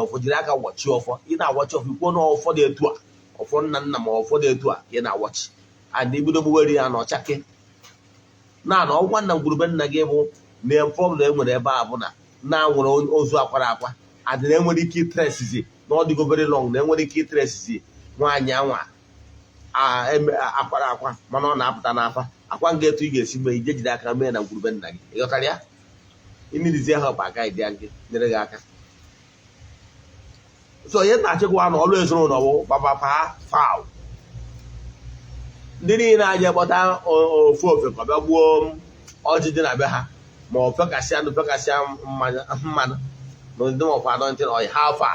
ọfọ, jiri aka wachi ọfọ. Ị na-awachi ọfọ, ikwuo na ọfọ dị etu a, ọfọ nna nna, ma ọfọ dị etu a ka ị na-awachi, and ibido gbuwere ya na ọchake. Na ọgwa nna ngwurube nna gị bụ na problem e nwere ebe a bụ na nwere ozu akwara akwa adị na enwere ike itresizi na ọ dịgo very long, na enwere ike itresizi nwaanyị anwa akwara akwa, mana ọ na-apụta n'afa akwa nga. Etu ị ga-esi mee, ije jide aka mee na ngwurube nna gị, ịghọtara ya? Imirizie ha bụ aka ịdị gị nyere gị aka. So ihe na-achịkwa na ọlụ ezinụlọ bụ papa faul. Ndị niile aja kpọta ofu ofe ka ọ bịa gbuo ọjị dị na be ha, ma ọ fekasịa ndụ, fekasịa mmanya, mmanụ na ndị ma ọkwa anointing oil ha afa.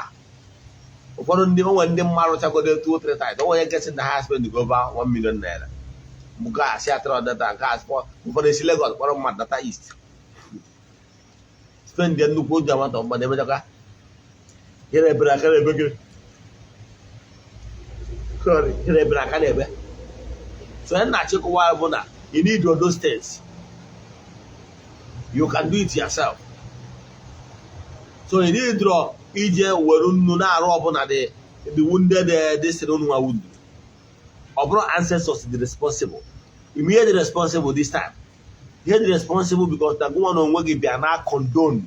Ụfọdụ ndị onwe ndị mmadụ chagodo two three times. Onwe nkesị na ha spend go over ₦1 million nke a si atịrị ọdata nke a spọ. Ụfọdụ esi Lagos kpọrọ mmadụ data east, spend nnukwu ụjọ amata mmadụ, emechakwa ihe na-ebere aka na-ebe gị. Sorry, ihe na-ebere aka na-ebe. So ihe na-achịkọwa bụ na you need all those things, you can do it yourself. So you need draw ije were nnu na-arụ ọbụla the wounded, this thing nwa wound. Ọ bụrụ ancestors dị responsible, ime ihe dị responsible this time, ihe dị responsible, because na gụnwa na onwe gị bịa na condone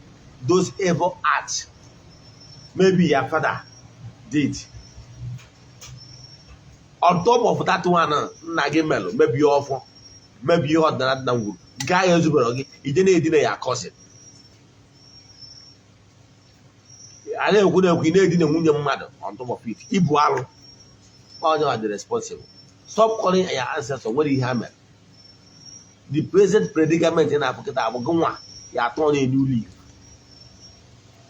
those evil acts maybe your father did. On top of that one, nna gị melụ mebie ọfọ, mebie ihe ọdịnala nna ngwuru nke ahụ ezubere gị, ije na-edina ya cousin. A na-ekwu na-ekwu, ị na-edina nwunye mmadụ. On top of it, ibu alụ onye ọ dị responsible. Stop calling your ancestor. Nwere ihe ha mere. The present predicament ị na-afụ kịta abụ gị nwa ya atọ na new leaf.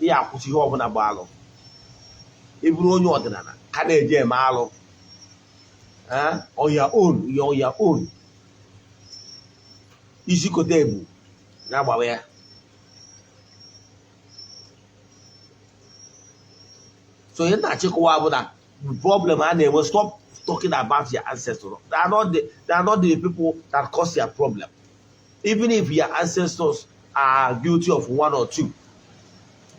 Ihe akwụsị ihe ọbụla bụ alụ. Ị bụrụ onye ọdịnala ka na-eje eme alụ on your own, on your own, isi kote ebu na-agbawa ya. So ihe na-achịkọwa bụ na problem a na-enwe, stop talking about your ancestors. They are not the people that cause your problem. Even if your ancestors are guilty of one or two,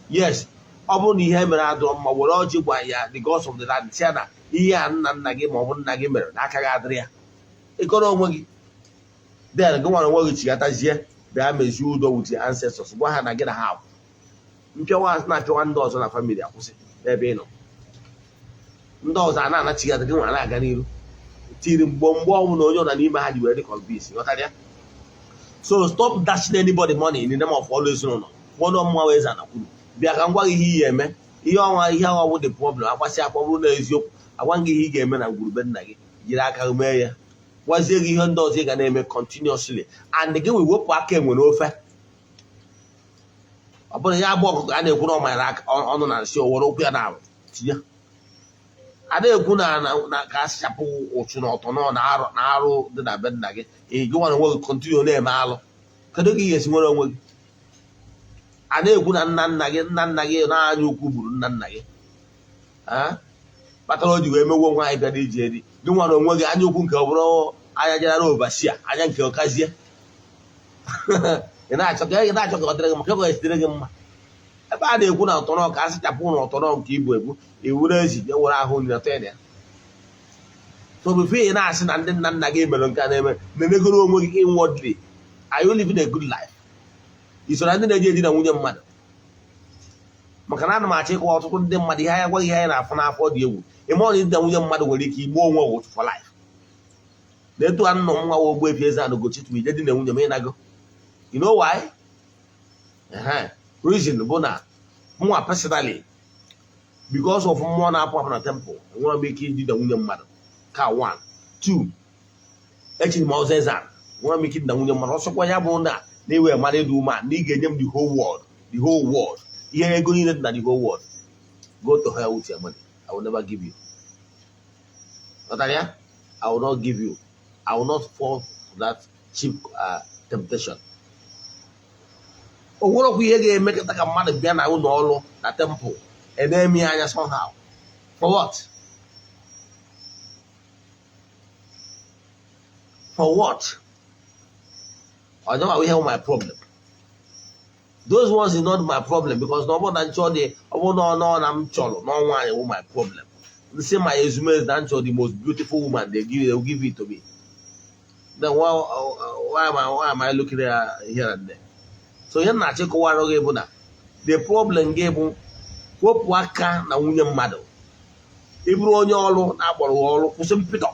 yes, ọ bụrụ na ihe mere adịrọ mma, were ọjị gwa ya, the gods of the land, sị ya na ihe a nna nna gị ma ọ bụ nna gị mere n'aka gị adịrị ya. Ịkọrọ onwe gị, then gị nwere onwe gị chighatazie, bịa mezie udo with your ancestors. Gwa ha na gị na ha akwụ mpịawa na-apịawa ndị ọzọ na family akwụsị n'ebe ị nọ. Ndị ọzọ a na-anachighata, gị nwere na-aga n'iru tiri mgbe mgbe ọnwụ na onye ọ na n'ime ha ji wee dị convince. Ghọtara ya? So stop dashing anybody money in the name of ọlụ ezinụlọ. Nwanne ọmụnwa wee zana kwuru, bịa ka m gwa gị ihe ị ga-eme. Ihe ọnwa, ihe ọnwa bụ the problem. Agbasị akwa bụrụ na eziokwu, agwa gị ihe ị ga-eme na ngwurube nna gị, jiri aka gị mee ya. Gwazie gị ihe ndị ọzọ ị ga na-eme continuously, and gị wee wepụ aka enwe n'ofe. Ọ bụrụ ya bụ ọkụkọ a na-ekwu na ọ manyere ọnụ na nsị, o were ụkwụ ya na tinye. A na-ekwu na ka a sachapụ ụchụ na ọtọ nọ na arụ dị na be nna gị. Ị gị nwere onwe gị continue na-eme alụ, kedu ka ị ga-esi nwere onwe gị? A na-ekwu na nna nna gị, nna nna gị na-anya ukwu gburu nna nna gị kpatara o ji wee megwo nwaanyị bịara iji eri. Gị nwere onwe gị anya ukwu nke ọ bụrụ anya general overseer, anya nke ọkazie. Ị na-achọ ka ọ dịrị gị mma, ka ọ ga-esitere gị mma. Ebe a na-ekwu na ọtọrọ ka a sachapụ na ọtọrọ nke ibu ebu iwuru ezi je were ahụ nri na ya. So before ị na-asị na ndị nna nna gị mere nke a na-eme, na-emegoro onwe gị inwardly. Are you living a good life? I so na ndị na-eji edina nwunye mmadụ? Maka na ana m achọ ịkọwa ọtụtụ ndị mmadụ ihe anya gwaghị ihe anyị na-afụ n'afọ dị egwu. Ime ọ na idina nwunye mmadụ nwere ike igbu onwe ọgwụ for life. Na etu a nnọ nwa Ogbuefi Eze-Ana Ugochi tụrụ ije dina nwunye m, ịnago. You know why? Reason bụ na mụnwa personally, because of mmụọ na-apụ apụ na temple, enwere m ike idina nwunye mmadụ. Ka one two, echiri m ọzọ Eze-Ana, enwere m ike idina nwunye mmadụ. Ọsọkwa ya bụ na na-ewe mara ịdị ume na ị ga-enye m the whole world, the whole world, ihe ego niile dị na the whole world, go to hell with your money. I will never give you. Ghọtara ya? I will not give you. I will not fall for that cheap temptation. O nwerekwa ihe ga-emekọta ka mmadụ bịa na ụlọ ọrụ na temple ene ya anya somehow. For what? For what? Ọ dịghị ihe my problem. Those ones is not my problem, because na ọ bụrụ na nchọ dị, ọ bụrụ na ọ nọ na m chọrọ n'ọnwa anyị wụ my problem. Nsị my ezumezu na nchọ the most beautiful woman, they will give it to me. Then why am I looking at here and there? So ihe m na-achịkọwara gị bụ na the problem gị bụ wepụ aka na nwunye mmadụ. Ị bụrụ onye ọrụ na-akpọrọ gị ọrụ, kwụsị mpịtọ,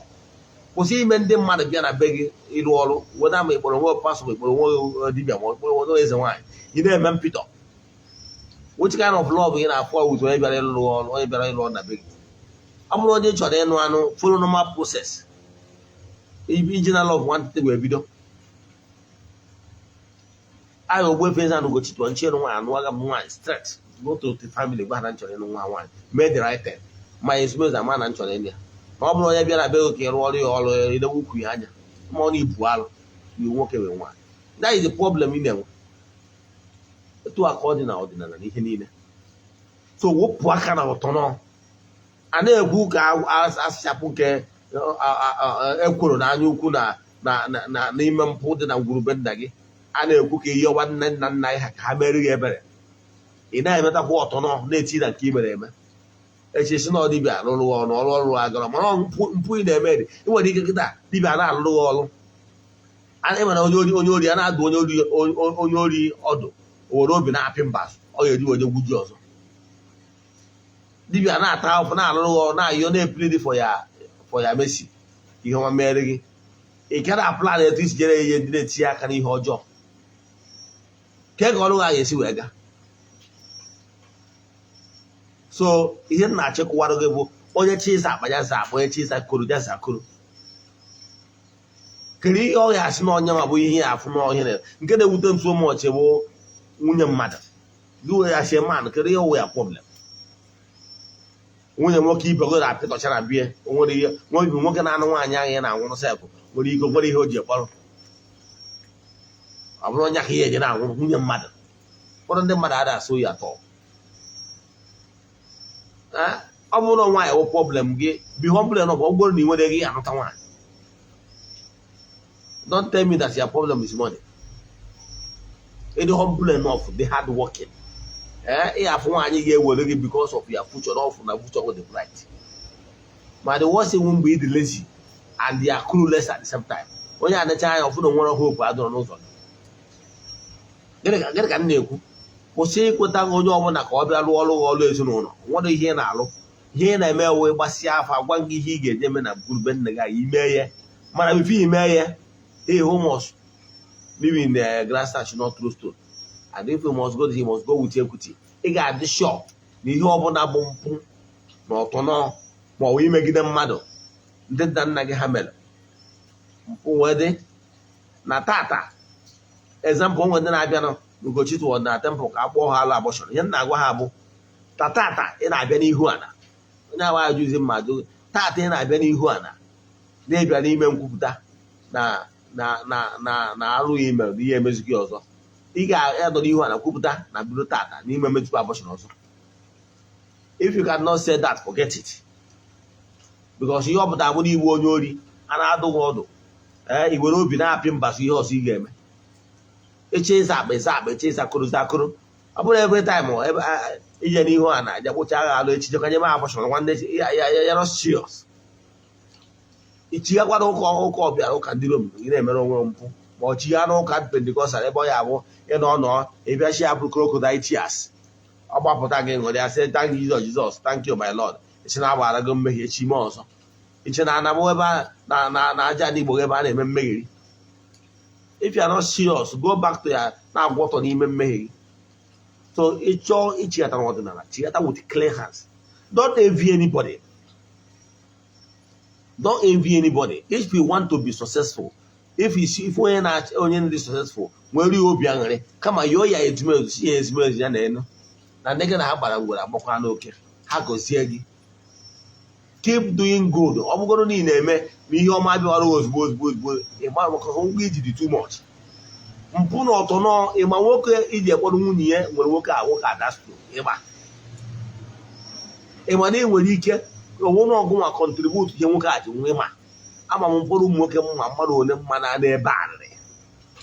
kwụsị ime ndị mmadụ bịa na be gị ịrụ ọrụ weda ma ịkpọrọ nwe pastor, ma ịkpọrọ nwe dibịa, ma ịkpọrọ nwe eze nwaanyị, ị na-eme mpịtọ. Which kind of love ị na-afụ with onye bịara ịlụ ọrụ, onye bịara ịlụ ọrụ na be gị? Ọ bụrụ onye chọrọ ịnụ anụ, follow normal process iji na love nwantịtị wee bido. Ayọ Ogbuefi Eze-Ana Ugochi tụọ nchi ịnụ nwaanyị, anụwaga m nwaanyị, straight go to the family, gwa ha na nchọrọ ịnụ nwa nwaanyị, mee the right thing, ma ezumezu ama na nchọrọ ịnụ ya. Ma ọ bụrụ onye bịara be gị ka ị rụọ ọrụ ya ọrụ, idewe ukwu ya anya, ma ọ na-ibu alụ iwu nwoke wee nwaanyị. That is the problem ị na-enwe. Etu a ka ọ dị na ọdịnala na ihe niile. So wepụ aka na ụtọ nọ a na-ekwu ka asịchapụ nke ekworo na anya ukwu na na n'ime mpụ dị na ngwurube nna gị. A na-ekwu ka ihe ọwa nne nna nna gị ha ka ha mere gị ebere, ị na-emetakwa ọtọ nọ na-eti na nke ị mere eme. Echi si na dibịa rụrụ ọrụ ọrụ ọrụ agara, mana mpụ ị na-eme dị. Ị nwere ike kịta dibịa na-alụrụ gị ọrụ. Ị nwere onye ori, onye ori a na-adụ onye ori, onye ori ọdụ o were obi na-apị mba, ọ ga-eji onye gwuji ọzọ. Dibịa na-ata ahụhụ na-alụrụ gị ọrụ, na-ayọ, na-eplead for ya mercy, ihe ọma mere gị. Ị ka na plan etu isi jere ihe ndị na-etinye aka n'ihe ọjọọ ke ka ọrụ gị ga-esi wee gaa. So ihe m na-achịkọwara gị bụ onye chi ịza akpa ya za akpa, onye chi ịza koro ya za koro. Kedu ihe ọ ga-asị na ọnya ma bụ ihe ya afụ n'ọhịa nke na-ewute m so much bụ nwunye mmadụ gị wee ya sie man. Kedu ihe wụ ya problem? Nwunye nwoke ibe gị na-apịtọchara bie nwere ihe nwa ibi nwoke na-anụ nwaanyị ahụ ya na-anwụrụ sef nwere ike nwere ihe o ji ekpọrọ. Ọ bụrụ onye ka ihe eji na-anwụrụ nwunye mmadụ. Ụfọdụ ndị mmadụ ada asụ ya atọ. Ọ bụrụ na nwaanyị wụ problem gị, be humble enough. Ọ bụrụ na ị nwere gị anụta nwaanyị, don't tell me that your problem is money. Ịdị humble enough, dị hard working, ee, ị afụ nwaanyị ga-ewere gị because of your future, na ọfụ na future go dị bright. Ma the worst thing, mgbe ị dị lazy and you are clueless at the same time, onye anacha anya ọfụ na nwere hope adọrọ n'ụzọ gị. Gịnị ka m na-ekwu? Kwụsị ikweta onye ọbụla ka ọ bịa rụọ ọrụ gị ọrụ ezinụlọ. Nwere ihe ị na-alụ, ihe ị na-eme wee gbasịa afọ agwa gị ihe ị ga-eje eme na gburube nna gị ime ya. Mana before ime ya, he who must live in the grass should not throw stone, and if he must go, he must go with equity. Ị ga-adị sure na ihe ọbụla bụ mpụ na ọtọnọ ma ọ bụ imegide mmadụ ndị nna nna gị ha mere mpụ wee dị na tata. Example, onwe ndị na-abịanụ Ugochi tụwọ na temple ka a kpọọ ha alụ abortion. Ihe m na-agwa ha bụ ta tata ị na-abịa n'ihu ana onye agba ajụzi mma ajụ. Tata ị na-abịa n'ihu ana na-ebịa n'ime nkwupụta na na na na na arụ ya mere na ihe emezighị ọzọ, ị ga-adọ n'ihu ana kwupụta na bido tata n'ime metụkwa abortion ọzọ. If you cannot say that, forget it, because ihe ọ pụtara bụ na iwu onye ori a na-adụ gị ọdụ, ee, i were obi na-apị mbasụ ihe ọzọ ị ga-eme. Eche ịza akpa ịza akpa, eche ịza akụrụ ịza akụrụ. Ọ bụrụ every time ebe ije n'ihu a na-aja kpụcha agha alụ echi jekwa nye m abortion nwanne ya ya ya not serious. Ichigakwana ụka ọbịara ụka ndị Rom gị na-emere onwe mpụ, ma ọ chigha n'ụka Pentecostal ebe ọ ya abụ ịnọ nọ ịbịa chi ya bụrụ crocodile tears, ọ gbapụta gị ṅụrị ya sị, "Thank you, Jesus, Jesus, thank you, my Lord." Isi na agbara gị mmehie echi ime ọzọ. Iche na anabụ ebe na na na aja n'Igbo ebe a na-eme mmegheri. If you are not serious, go back to ya na-agwọ ọtọ n'ime mmehie gị. So ịchọọ ichighata n'ọdịnala, chighata with clear hands. Don't envy anybody, don't envy anybody. If you want to be successful, if you see if onye na onye ndị successful nwere ihe obi aṅụrị, kama yọọ ya ezumezu, si ya ezumezu ya na enu na ndị gị na ha gbara ngwere agbakwa n'oke ha gọzie gị. Keep doing good. Ọ bụgoro na ị na-eme ma ihe ọma bịara ozugbo ozugbo ozugbo, ịgba maka ụgwọ iji dị too much mpụ na ọtọ nọ. Ịma nwoke iji ekpọrọ nwunye ya nwere nwoke a nwoke adastro. Ịgba ịma na ị nwere ike onwe na ọgụ nwa contribute ihe nwoke a ji nwee. Ma ama m mkpụrụ ụmụ nwoke mma mmadụ ole mma na na-ebe arịrị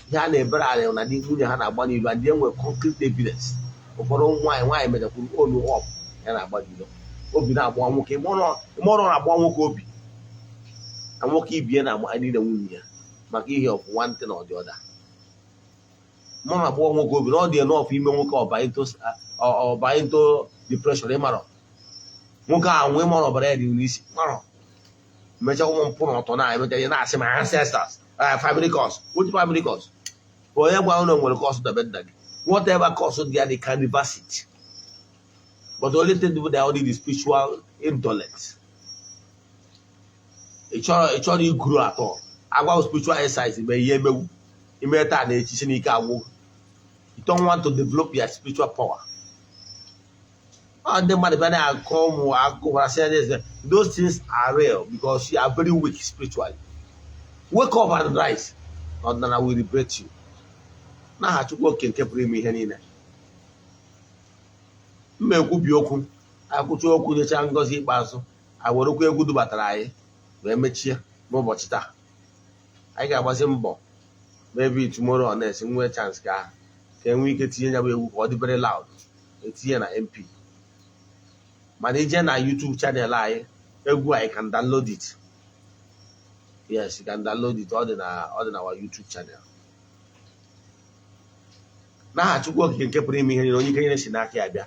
ihe a na-ebere arịrị na ndị nwunye ha na-agba n'ilu, and enwere concrete evidence. Ụfọdụ nwaanyị nwaanyị mechakwuru onu up ya na-agba n'ilo, obi na-agba nwoke ịmọrọ na-agba nwoke obi na nwoke ibie na-agba niile nwunye ya. Maka ihe of one thing or the other, mụ na agbụọ nwoke obi na ọ dị enough ime nwoke ọba into depression. Ịmarọ nwoke ahụ nwee mara ọbara ya dị n'isi marọ mechaa ụmụ mpụ na ọtọ na-emecha ihe na-asị ma ancestors, family curse. Which family curse? Onye gwa unu nwere curse dabe nna gị? Whatever curse dị ya, they can reverse it, but the only thing they only is spiritual indolence. Ị chọrọ iguru atọ agwa spiritual exercise mee ihe emewu ime taa na echichi n'ike agwụ. You don't want to develop your spiritual power. Ọ ndị mmadụ bịa na-akọ ụmụ akụkọ gwara sị ya, those things are real because you are very weak spiritually. Wake up and rise. Ọdịnala will liberate you. N'aha Chukwu oke nke pụrụ ime ihe niile, mma ekwubi okwu, akwụcha okwu, nyechaa ngọzi ikpeazụ, a werekwa egwu dubatara anyị wee mechie n'ụbọchị taa. Anyị ga-agbazi mbọ maybe tomorrow or next nwee chance ka enwee ike tinye ya bụ egwu ka ọ dị very loud, etinye na MP. Mana ije na YouTube channel anyị, egwu anyị can download it. Yes, you can download it. Ọ dị na our YouTube channel. N'aha Chukwu okike nke pụrụ ime ihe niile, onye ike niile si n'aka ya bịa,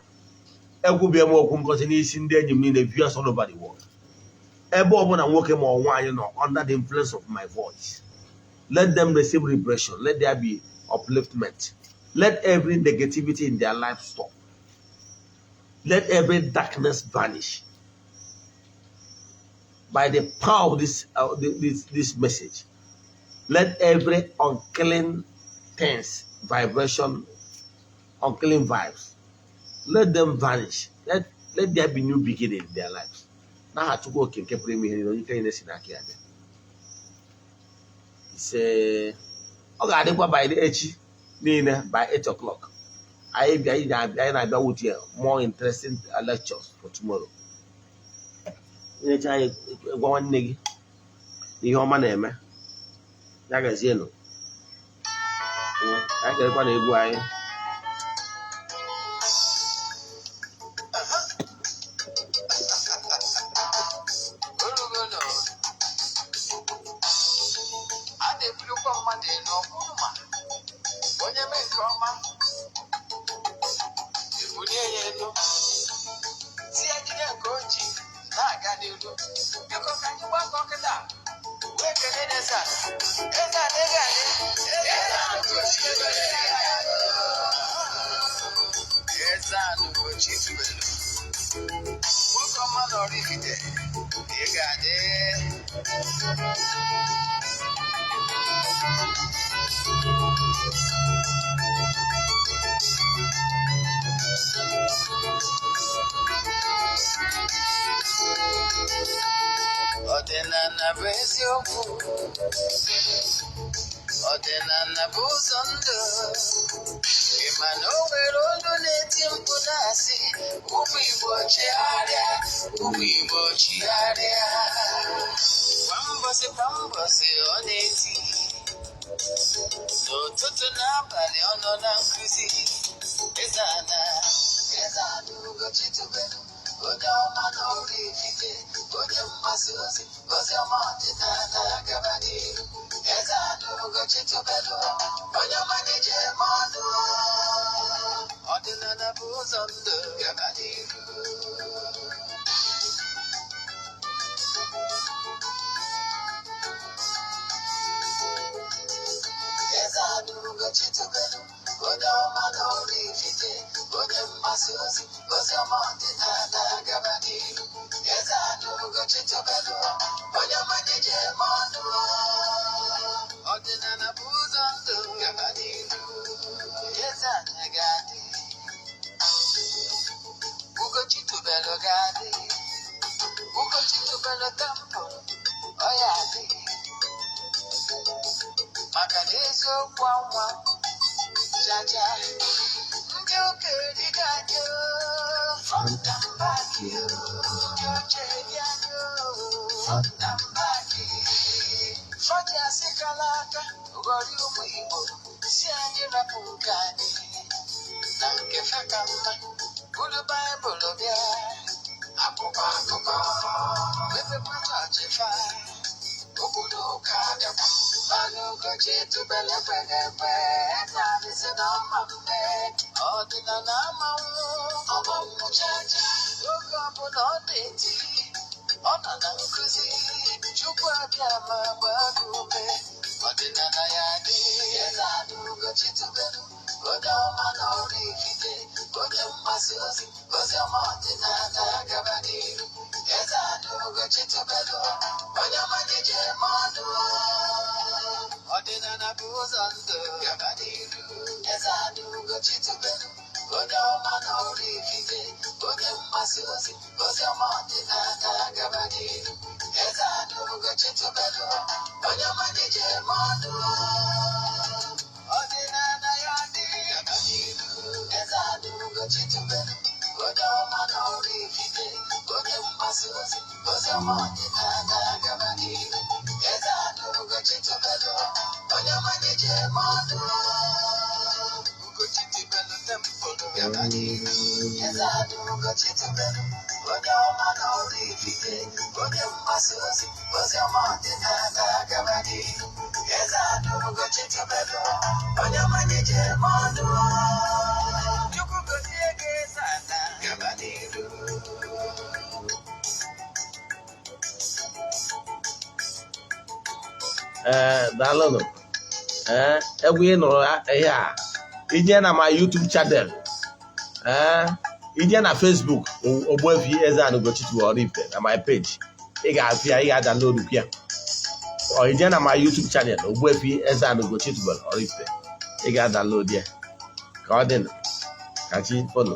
ekwubie m okwu ngozi n'isi ndị enyi m niile, viewers all over the world, ebe ọbụla nwoke ma ọ nwaanyị nọ under the influence of my voice. Let them receive liberation. Let there be upliftment. Let every negativity in their life stop. Let every darkness vanish by the power of this message. Let every unclean things, vibration, unclean vibes, let them vanish. Let there be new beginning in their lives. N'aha Chukwu oke nke pụrụ ime ihe niile, onye ike niile si n'aka ya bịa. Ise. Ọ ga-adịkwa by the echi niile by 8 o'clock. Anyị bịa, anyị na-abịa with more interesting lectures for tomorrow. Nyecha anyị, gwa nwanne gị na ihe ọma na-eme ya. Gazienụ. Anyị ga-ekwa na egwu anyị. Orugono, a na-ebulukwa mmadụ elu ọ bụrụ ma onye mee nke ọma, ebulie ya elu, si ya jide nke o ji na-aga n'ihu. Biko, ka anyị gbakọ kịta wee kelee eze a. Eze a na-ege anyị. Eze a Ugochi tubelu. Eze a Ugochi tubelu. Nwoke ọma na Oraifite, ị ga-adị. Ọdịnala bụ eziokwu, ọdịnala bụ ụzọ ndụ. Ị ma na o nwere olu na-eti mkpu na-asị, "Ụmụ Igbo, chigharịa, ụmụ Igbo, chigharịa." Kwa mbọsị kwa mbọsị ọ na-eti, n'ụtụtụ n'abalị ọ nọ na nkụzi. Eze ana, eze ana Ugochi tubelu, onye ọma na Oraifite, onye mgbasa ozi ozi ọma ọdịnala, gaba n'ihu. Eze ana Ugochi tubelu, onye ọma na-eje eme ọnụ. Ọdịnala bụ ụzọ ndụ, gaba n'ihu. Eze ana Ugochi tubelu, onye ọma na Oraifite, onye mgbasa ozi ozi ọma ọdịnala, gaba n'ihu. Eze ana Ugochi tubelu, onye ọma na-eje eme ọnụ. Ọdịnala bụ ụzọ ndụ, gaba n'ihu. Eze ana ga-adị, Ugochi tubelu ga-adị, Ugochi tubelu temple ọ ya adị, maka na eziokwu anwa jaja ndị ụka erigo anyị front and back, ndị oche eri anyị front and back. Fọji asị kala aka ghọrọ ụmụ Igbo si anyị rapụ nke anyị na nke fe ka mma, buru Baịbụl bịa, akwụkwọ akụkọ, mepekwa chọọchị fa, obodo ụka bịakwa mmanụ. Ugochi tubelu ekweghị ekwe, eze anyị si na ọma mme. Ọdịnala amanwụ, ọmanwụ chacha. Oge ọbụla ọ na-eti, ọ nọ na nkụzi. Chukwu abịa ma gbaa gị ume. Ọdịnala ya dị. Eze anyị Ugochi tubelu, onye ọma na Oraifite, onye mgbasa ozi, ozi ọma ọdịnala gaba n'iru. Eze anyị Ugochi tubelu, onye ọma na-eje eme ọnụ. Ọdịnala bụ ụzọ ndụ gaba n'iru. Eze anyị Ugochi tubelu, onye ọma na Oraifite, onye mgbasa ozi, ozi ọma ọdịnala gaba n'iru. Eze anyị Ugochi tubelu, onye ọma na-eje eme ọnụ. Ọdịnala ya dị gaba n'iru. Eze anyị Ugochi tubelu, onye ọma na Oraifite, onye mgbasa ozi, ozi ọma ọdịnala gaba n'iru. Eze anyị Ugochi tubelu, onye ọma na-eje eme ọnụ. Ugochi tubelu temple gaba n'iru. Eze anyị Ugochi tubelu, onye ọma na Oraifite, onye mgbasa ozi, ozi ọma ọdịnala gaba n'iru. Eze anyị Ugochi tubelu, onye ọma na-eje eme ọnụ. Chukwu gozie gị, eze ana gaba n'iru. Ee, daalụnụ. Ee, egwu ị nụrụ ihe a, ije na my YouTube channel, ee, ije na Facebook, Ogbuefi Eze-Ana Ugochi tubelu Oraifite, na my page, ị ga-afụ ya, ị ga-adownload ya. Ọ ije na my YouTube channel, Ogbuefi Eze-Ana Ugochi tubelu Oraifite, ị ga-adownload ya. Ka ọ dị, ka chi fọnụ.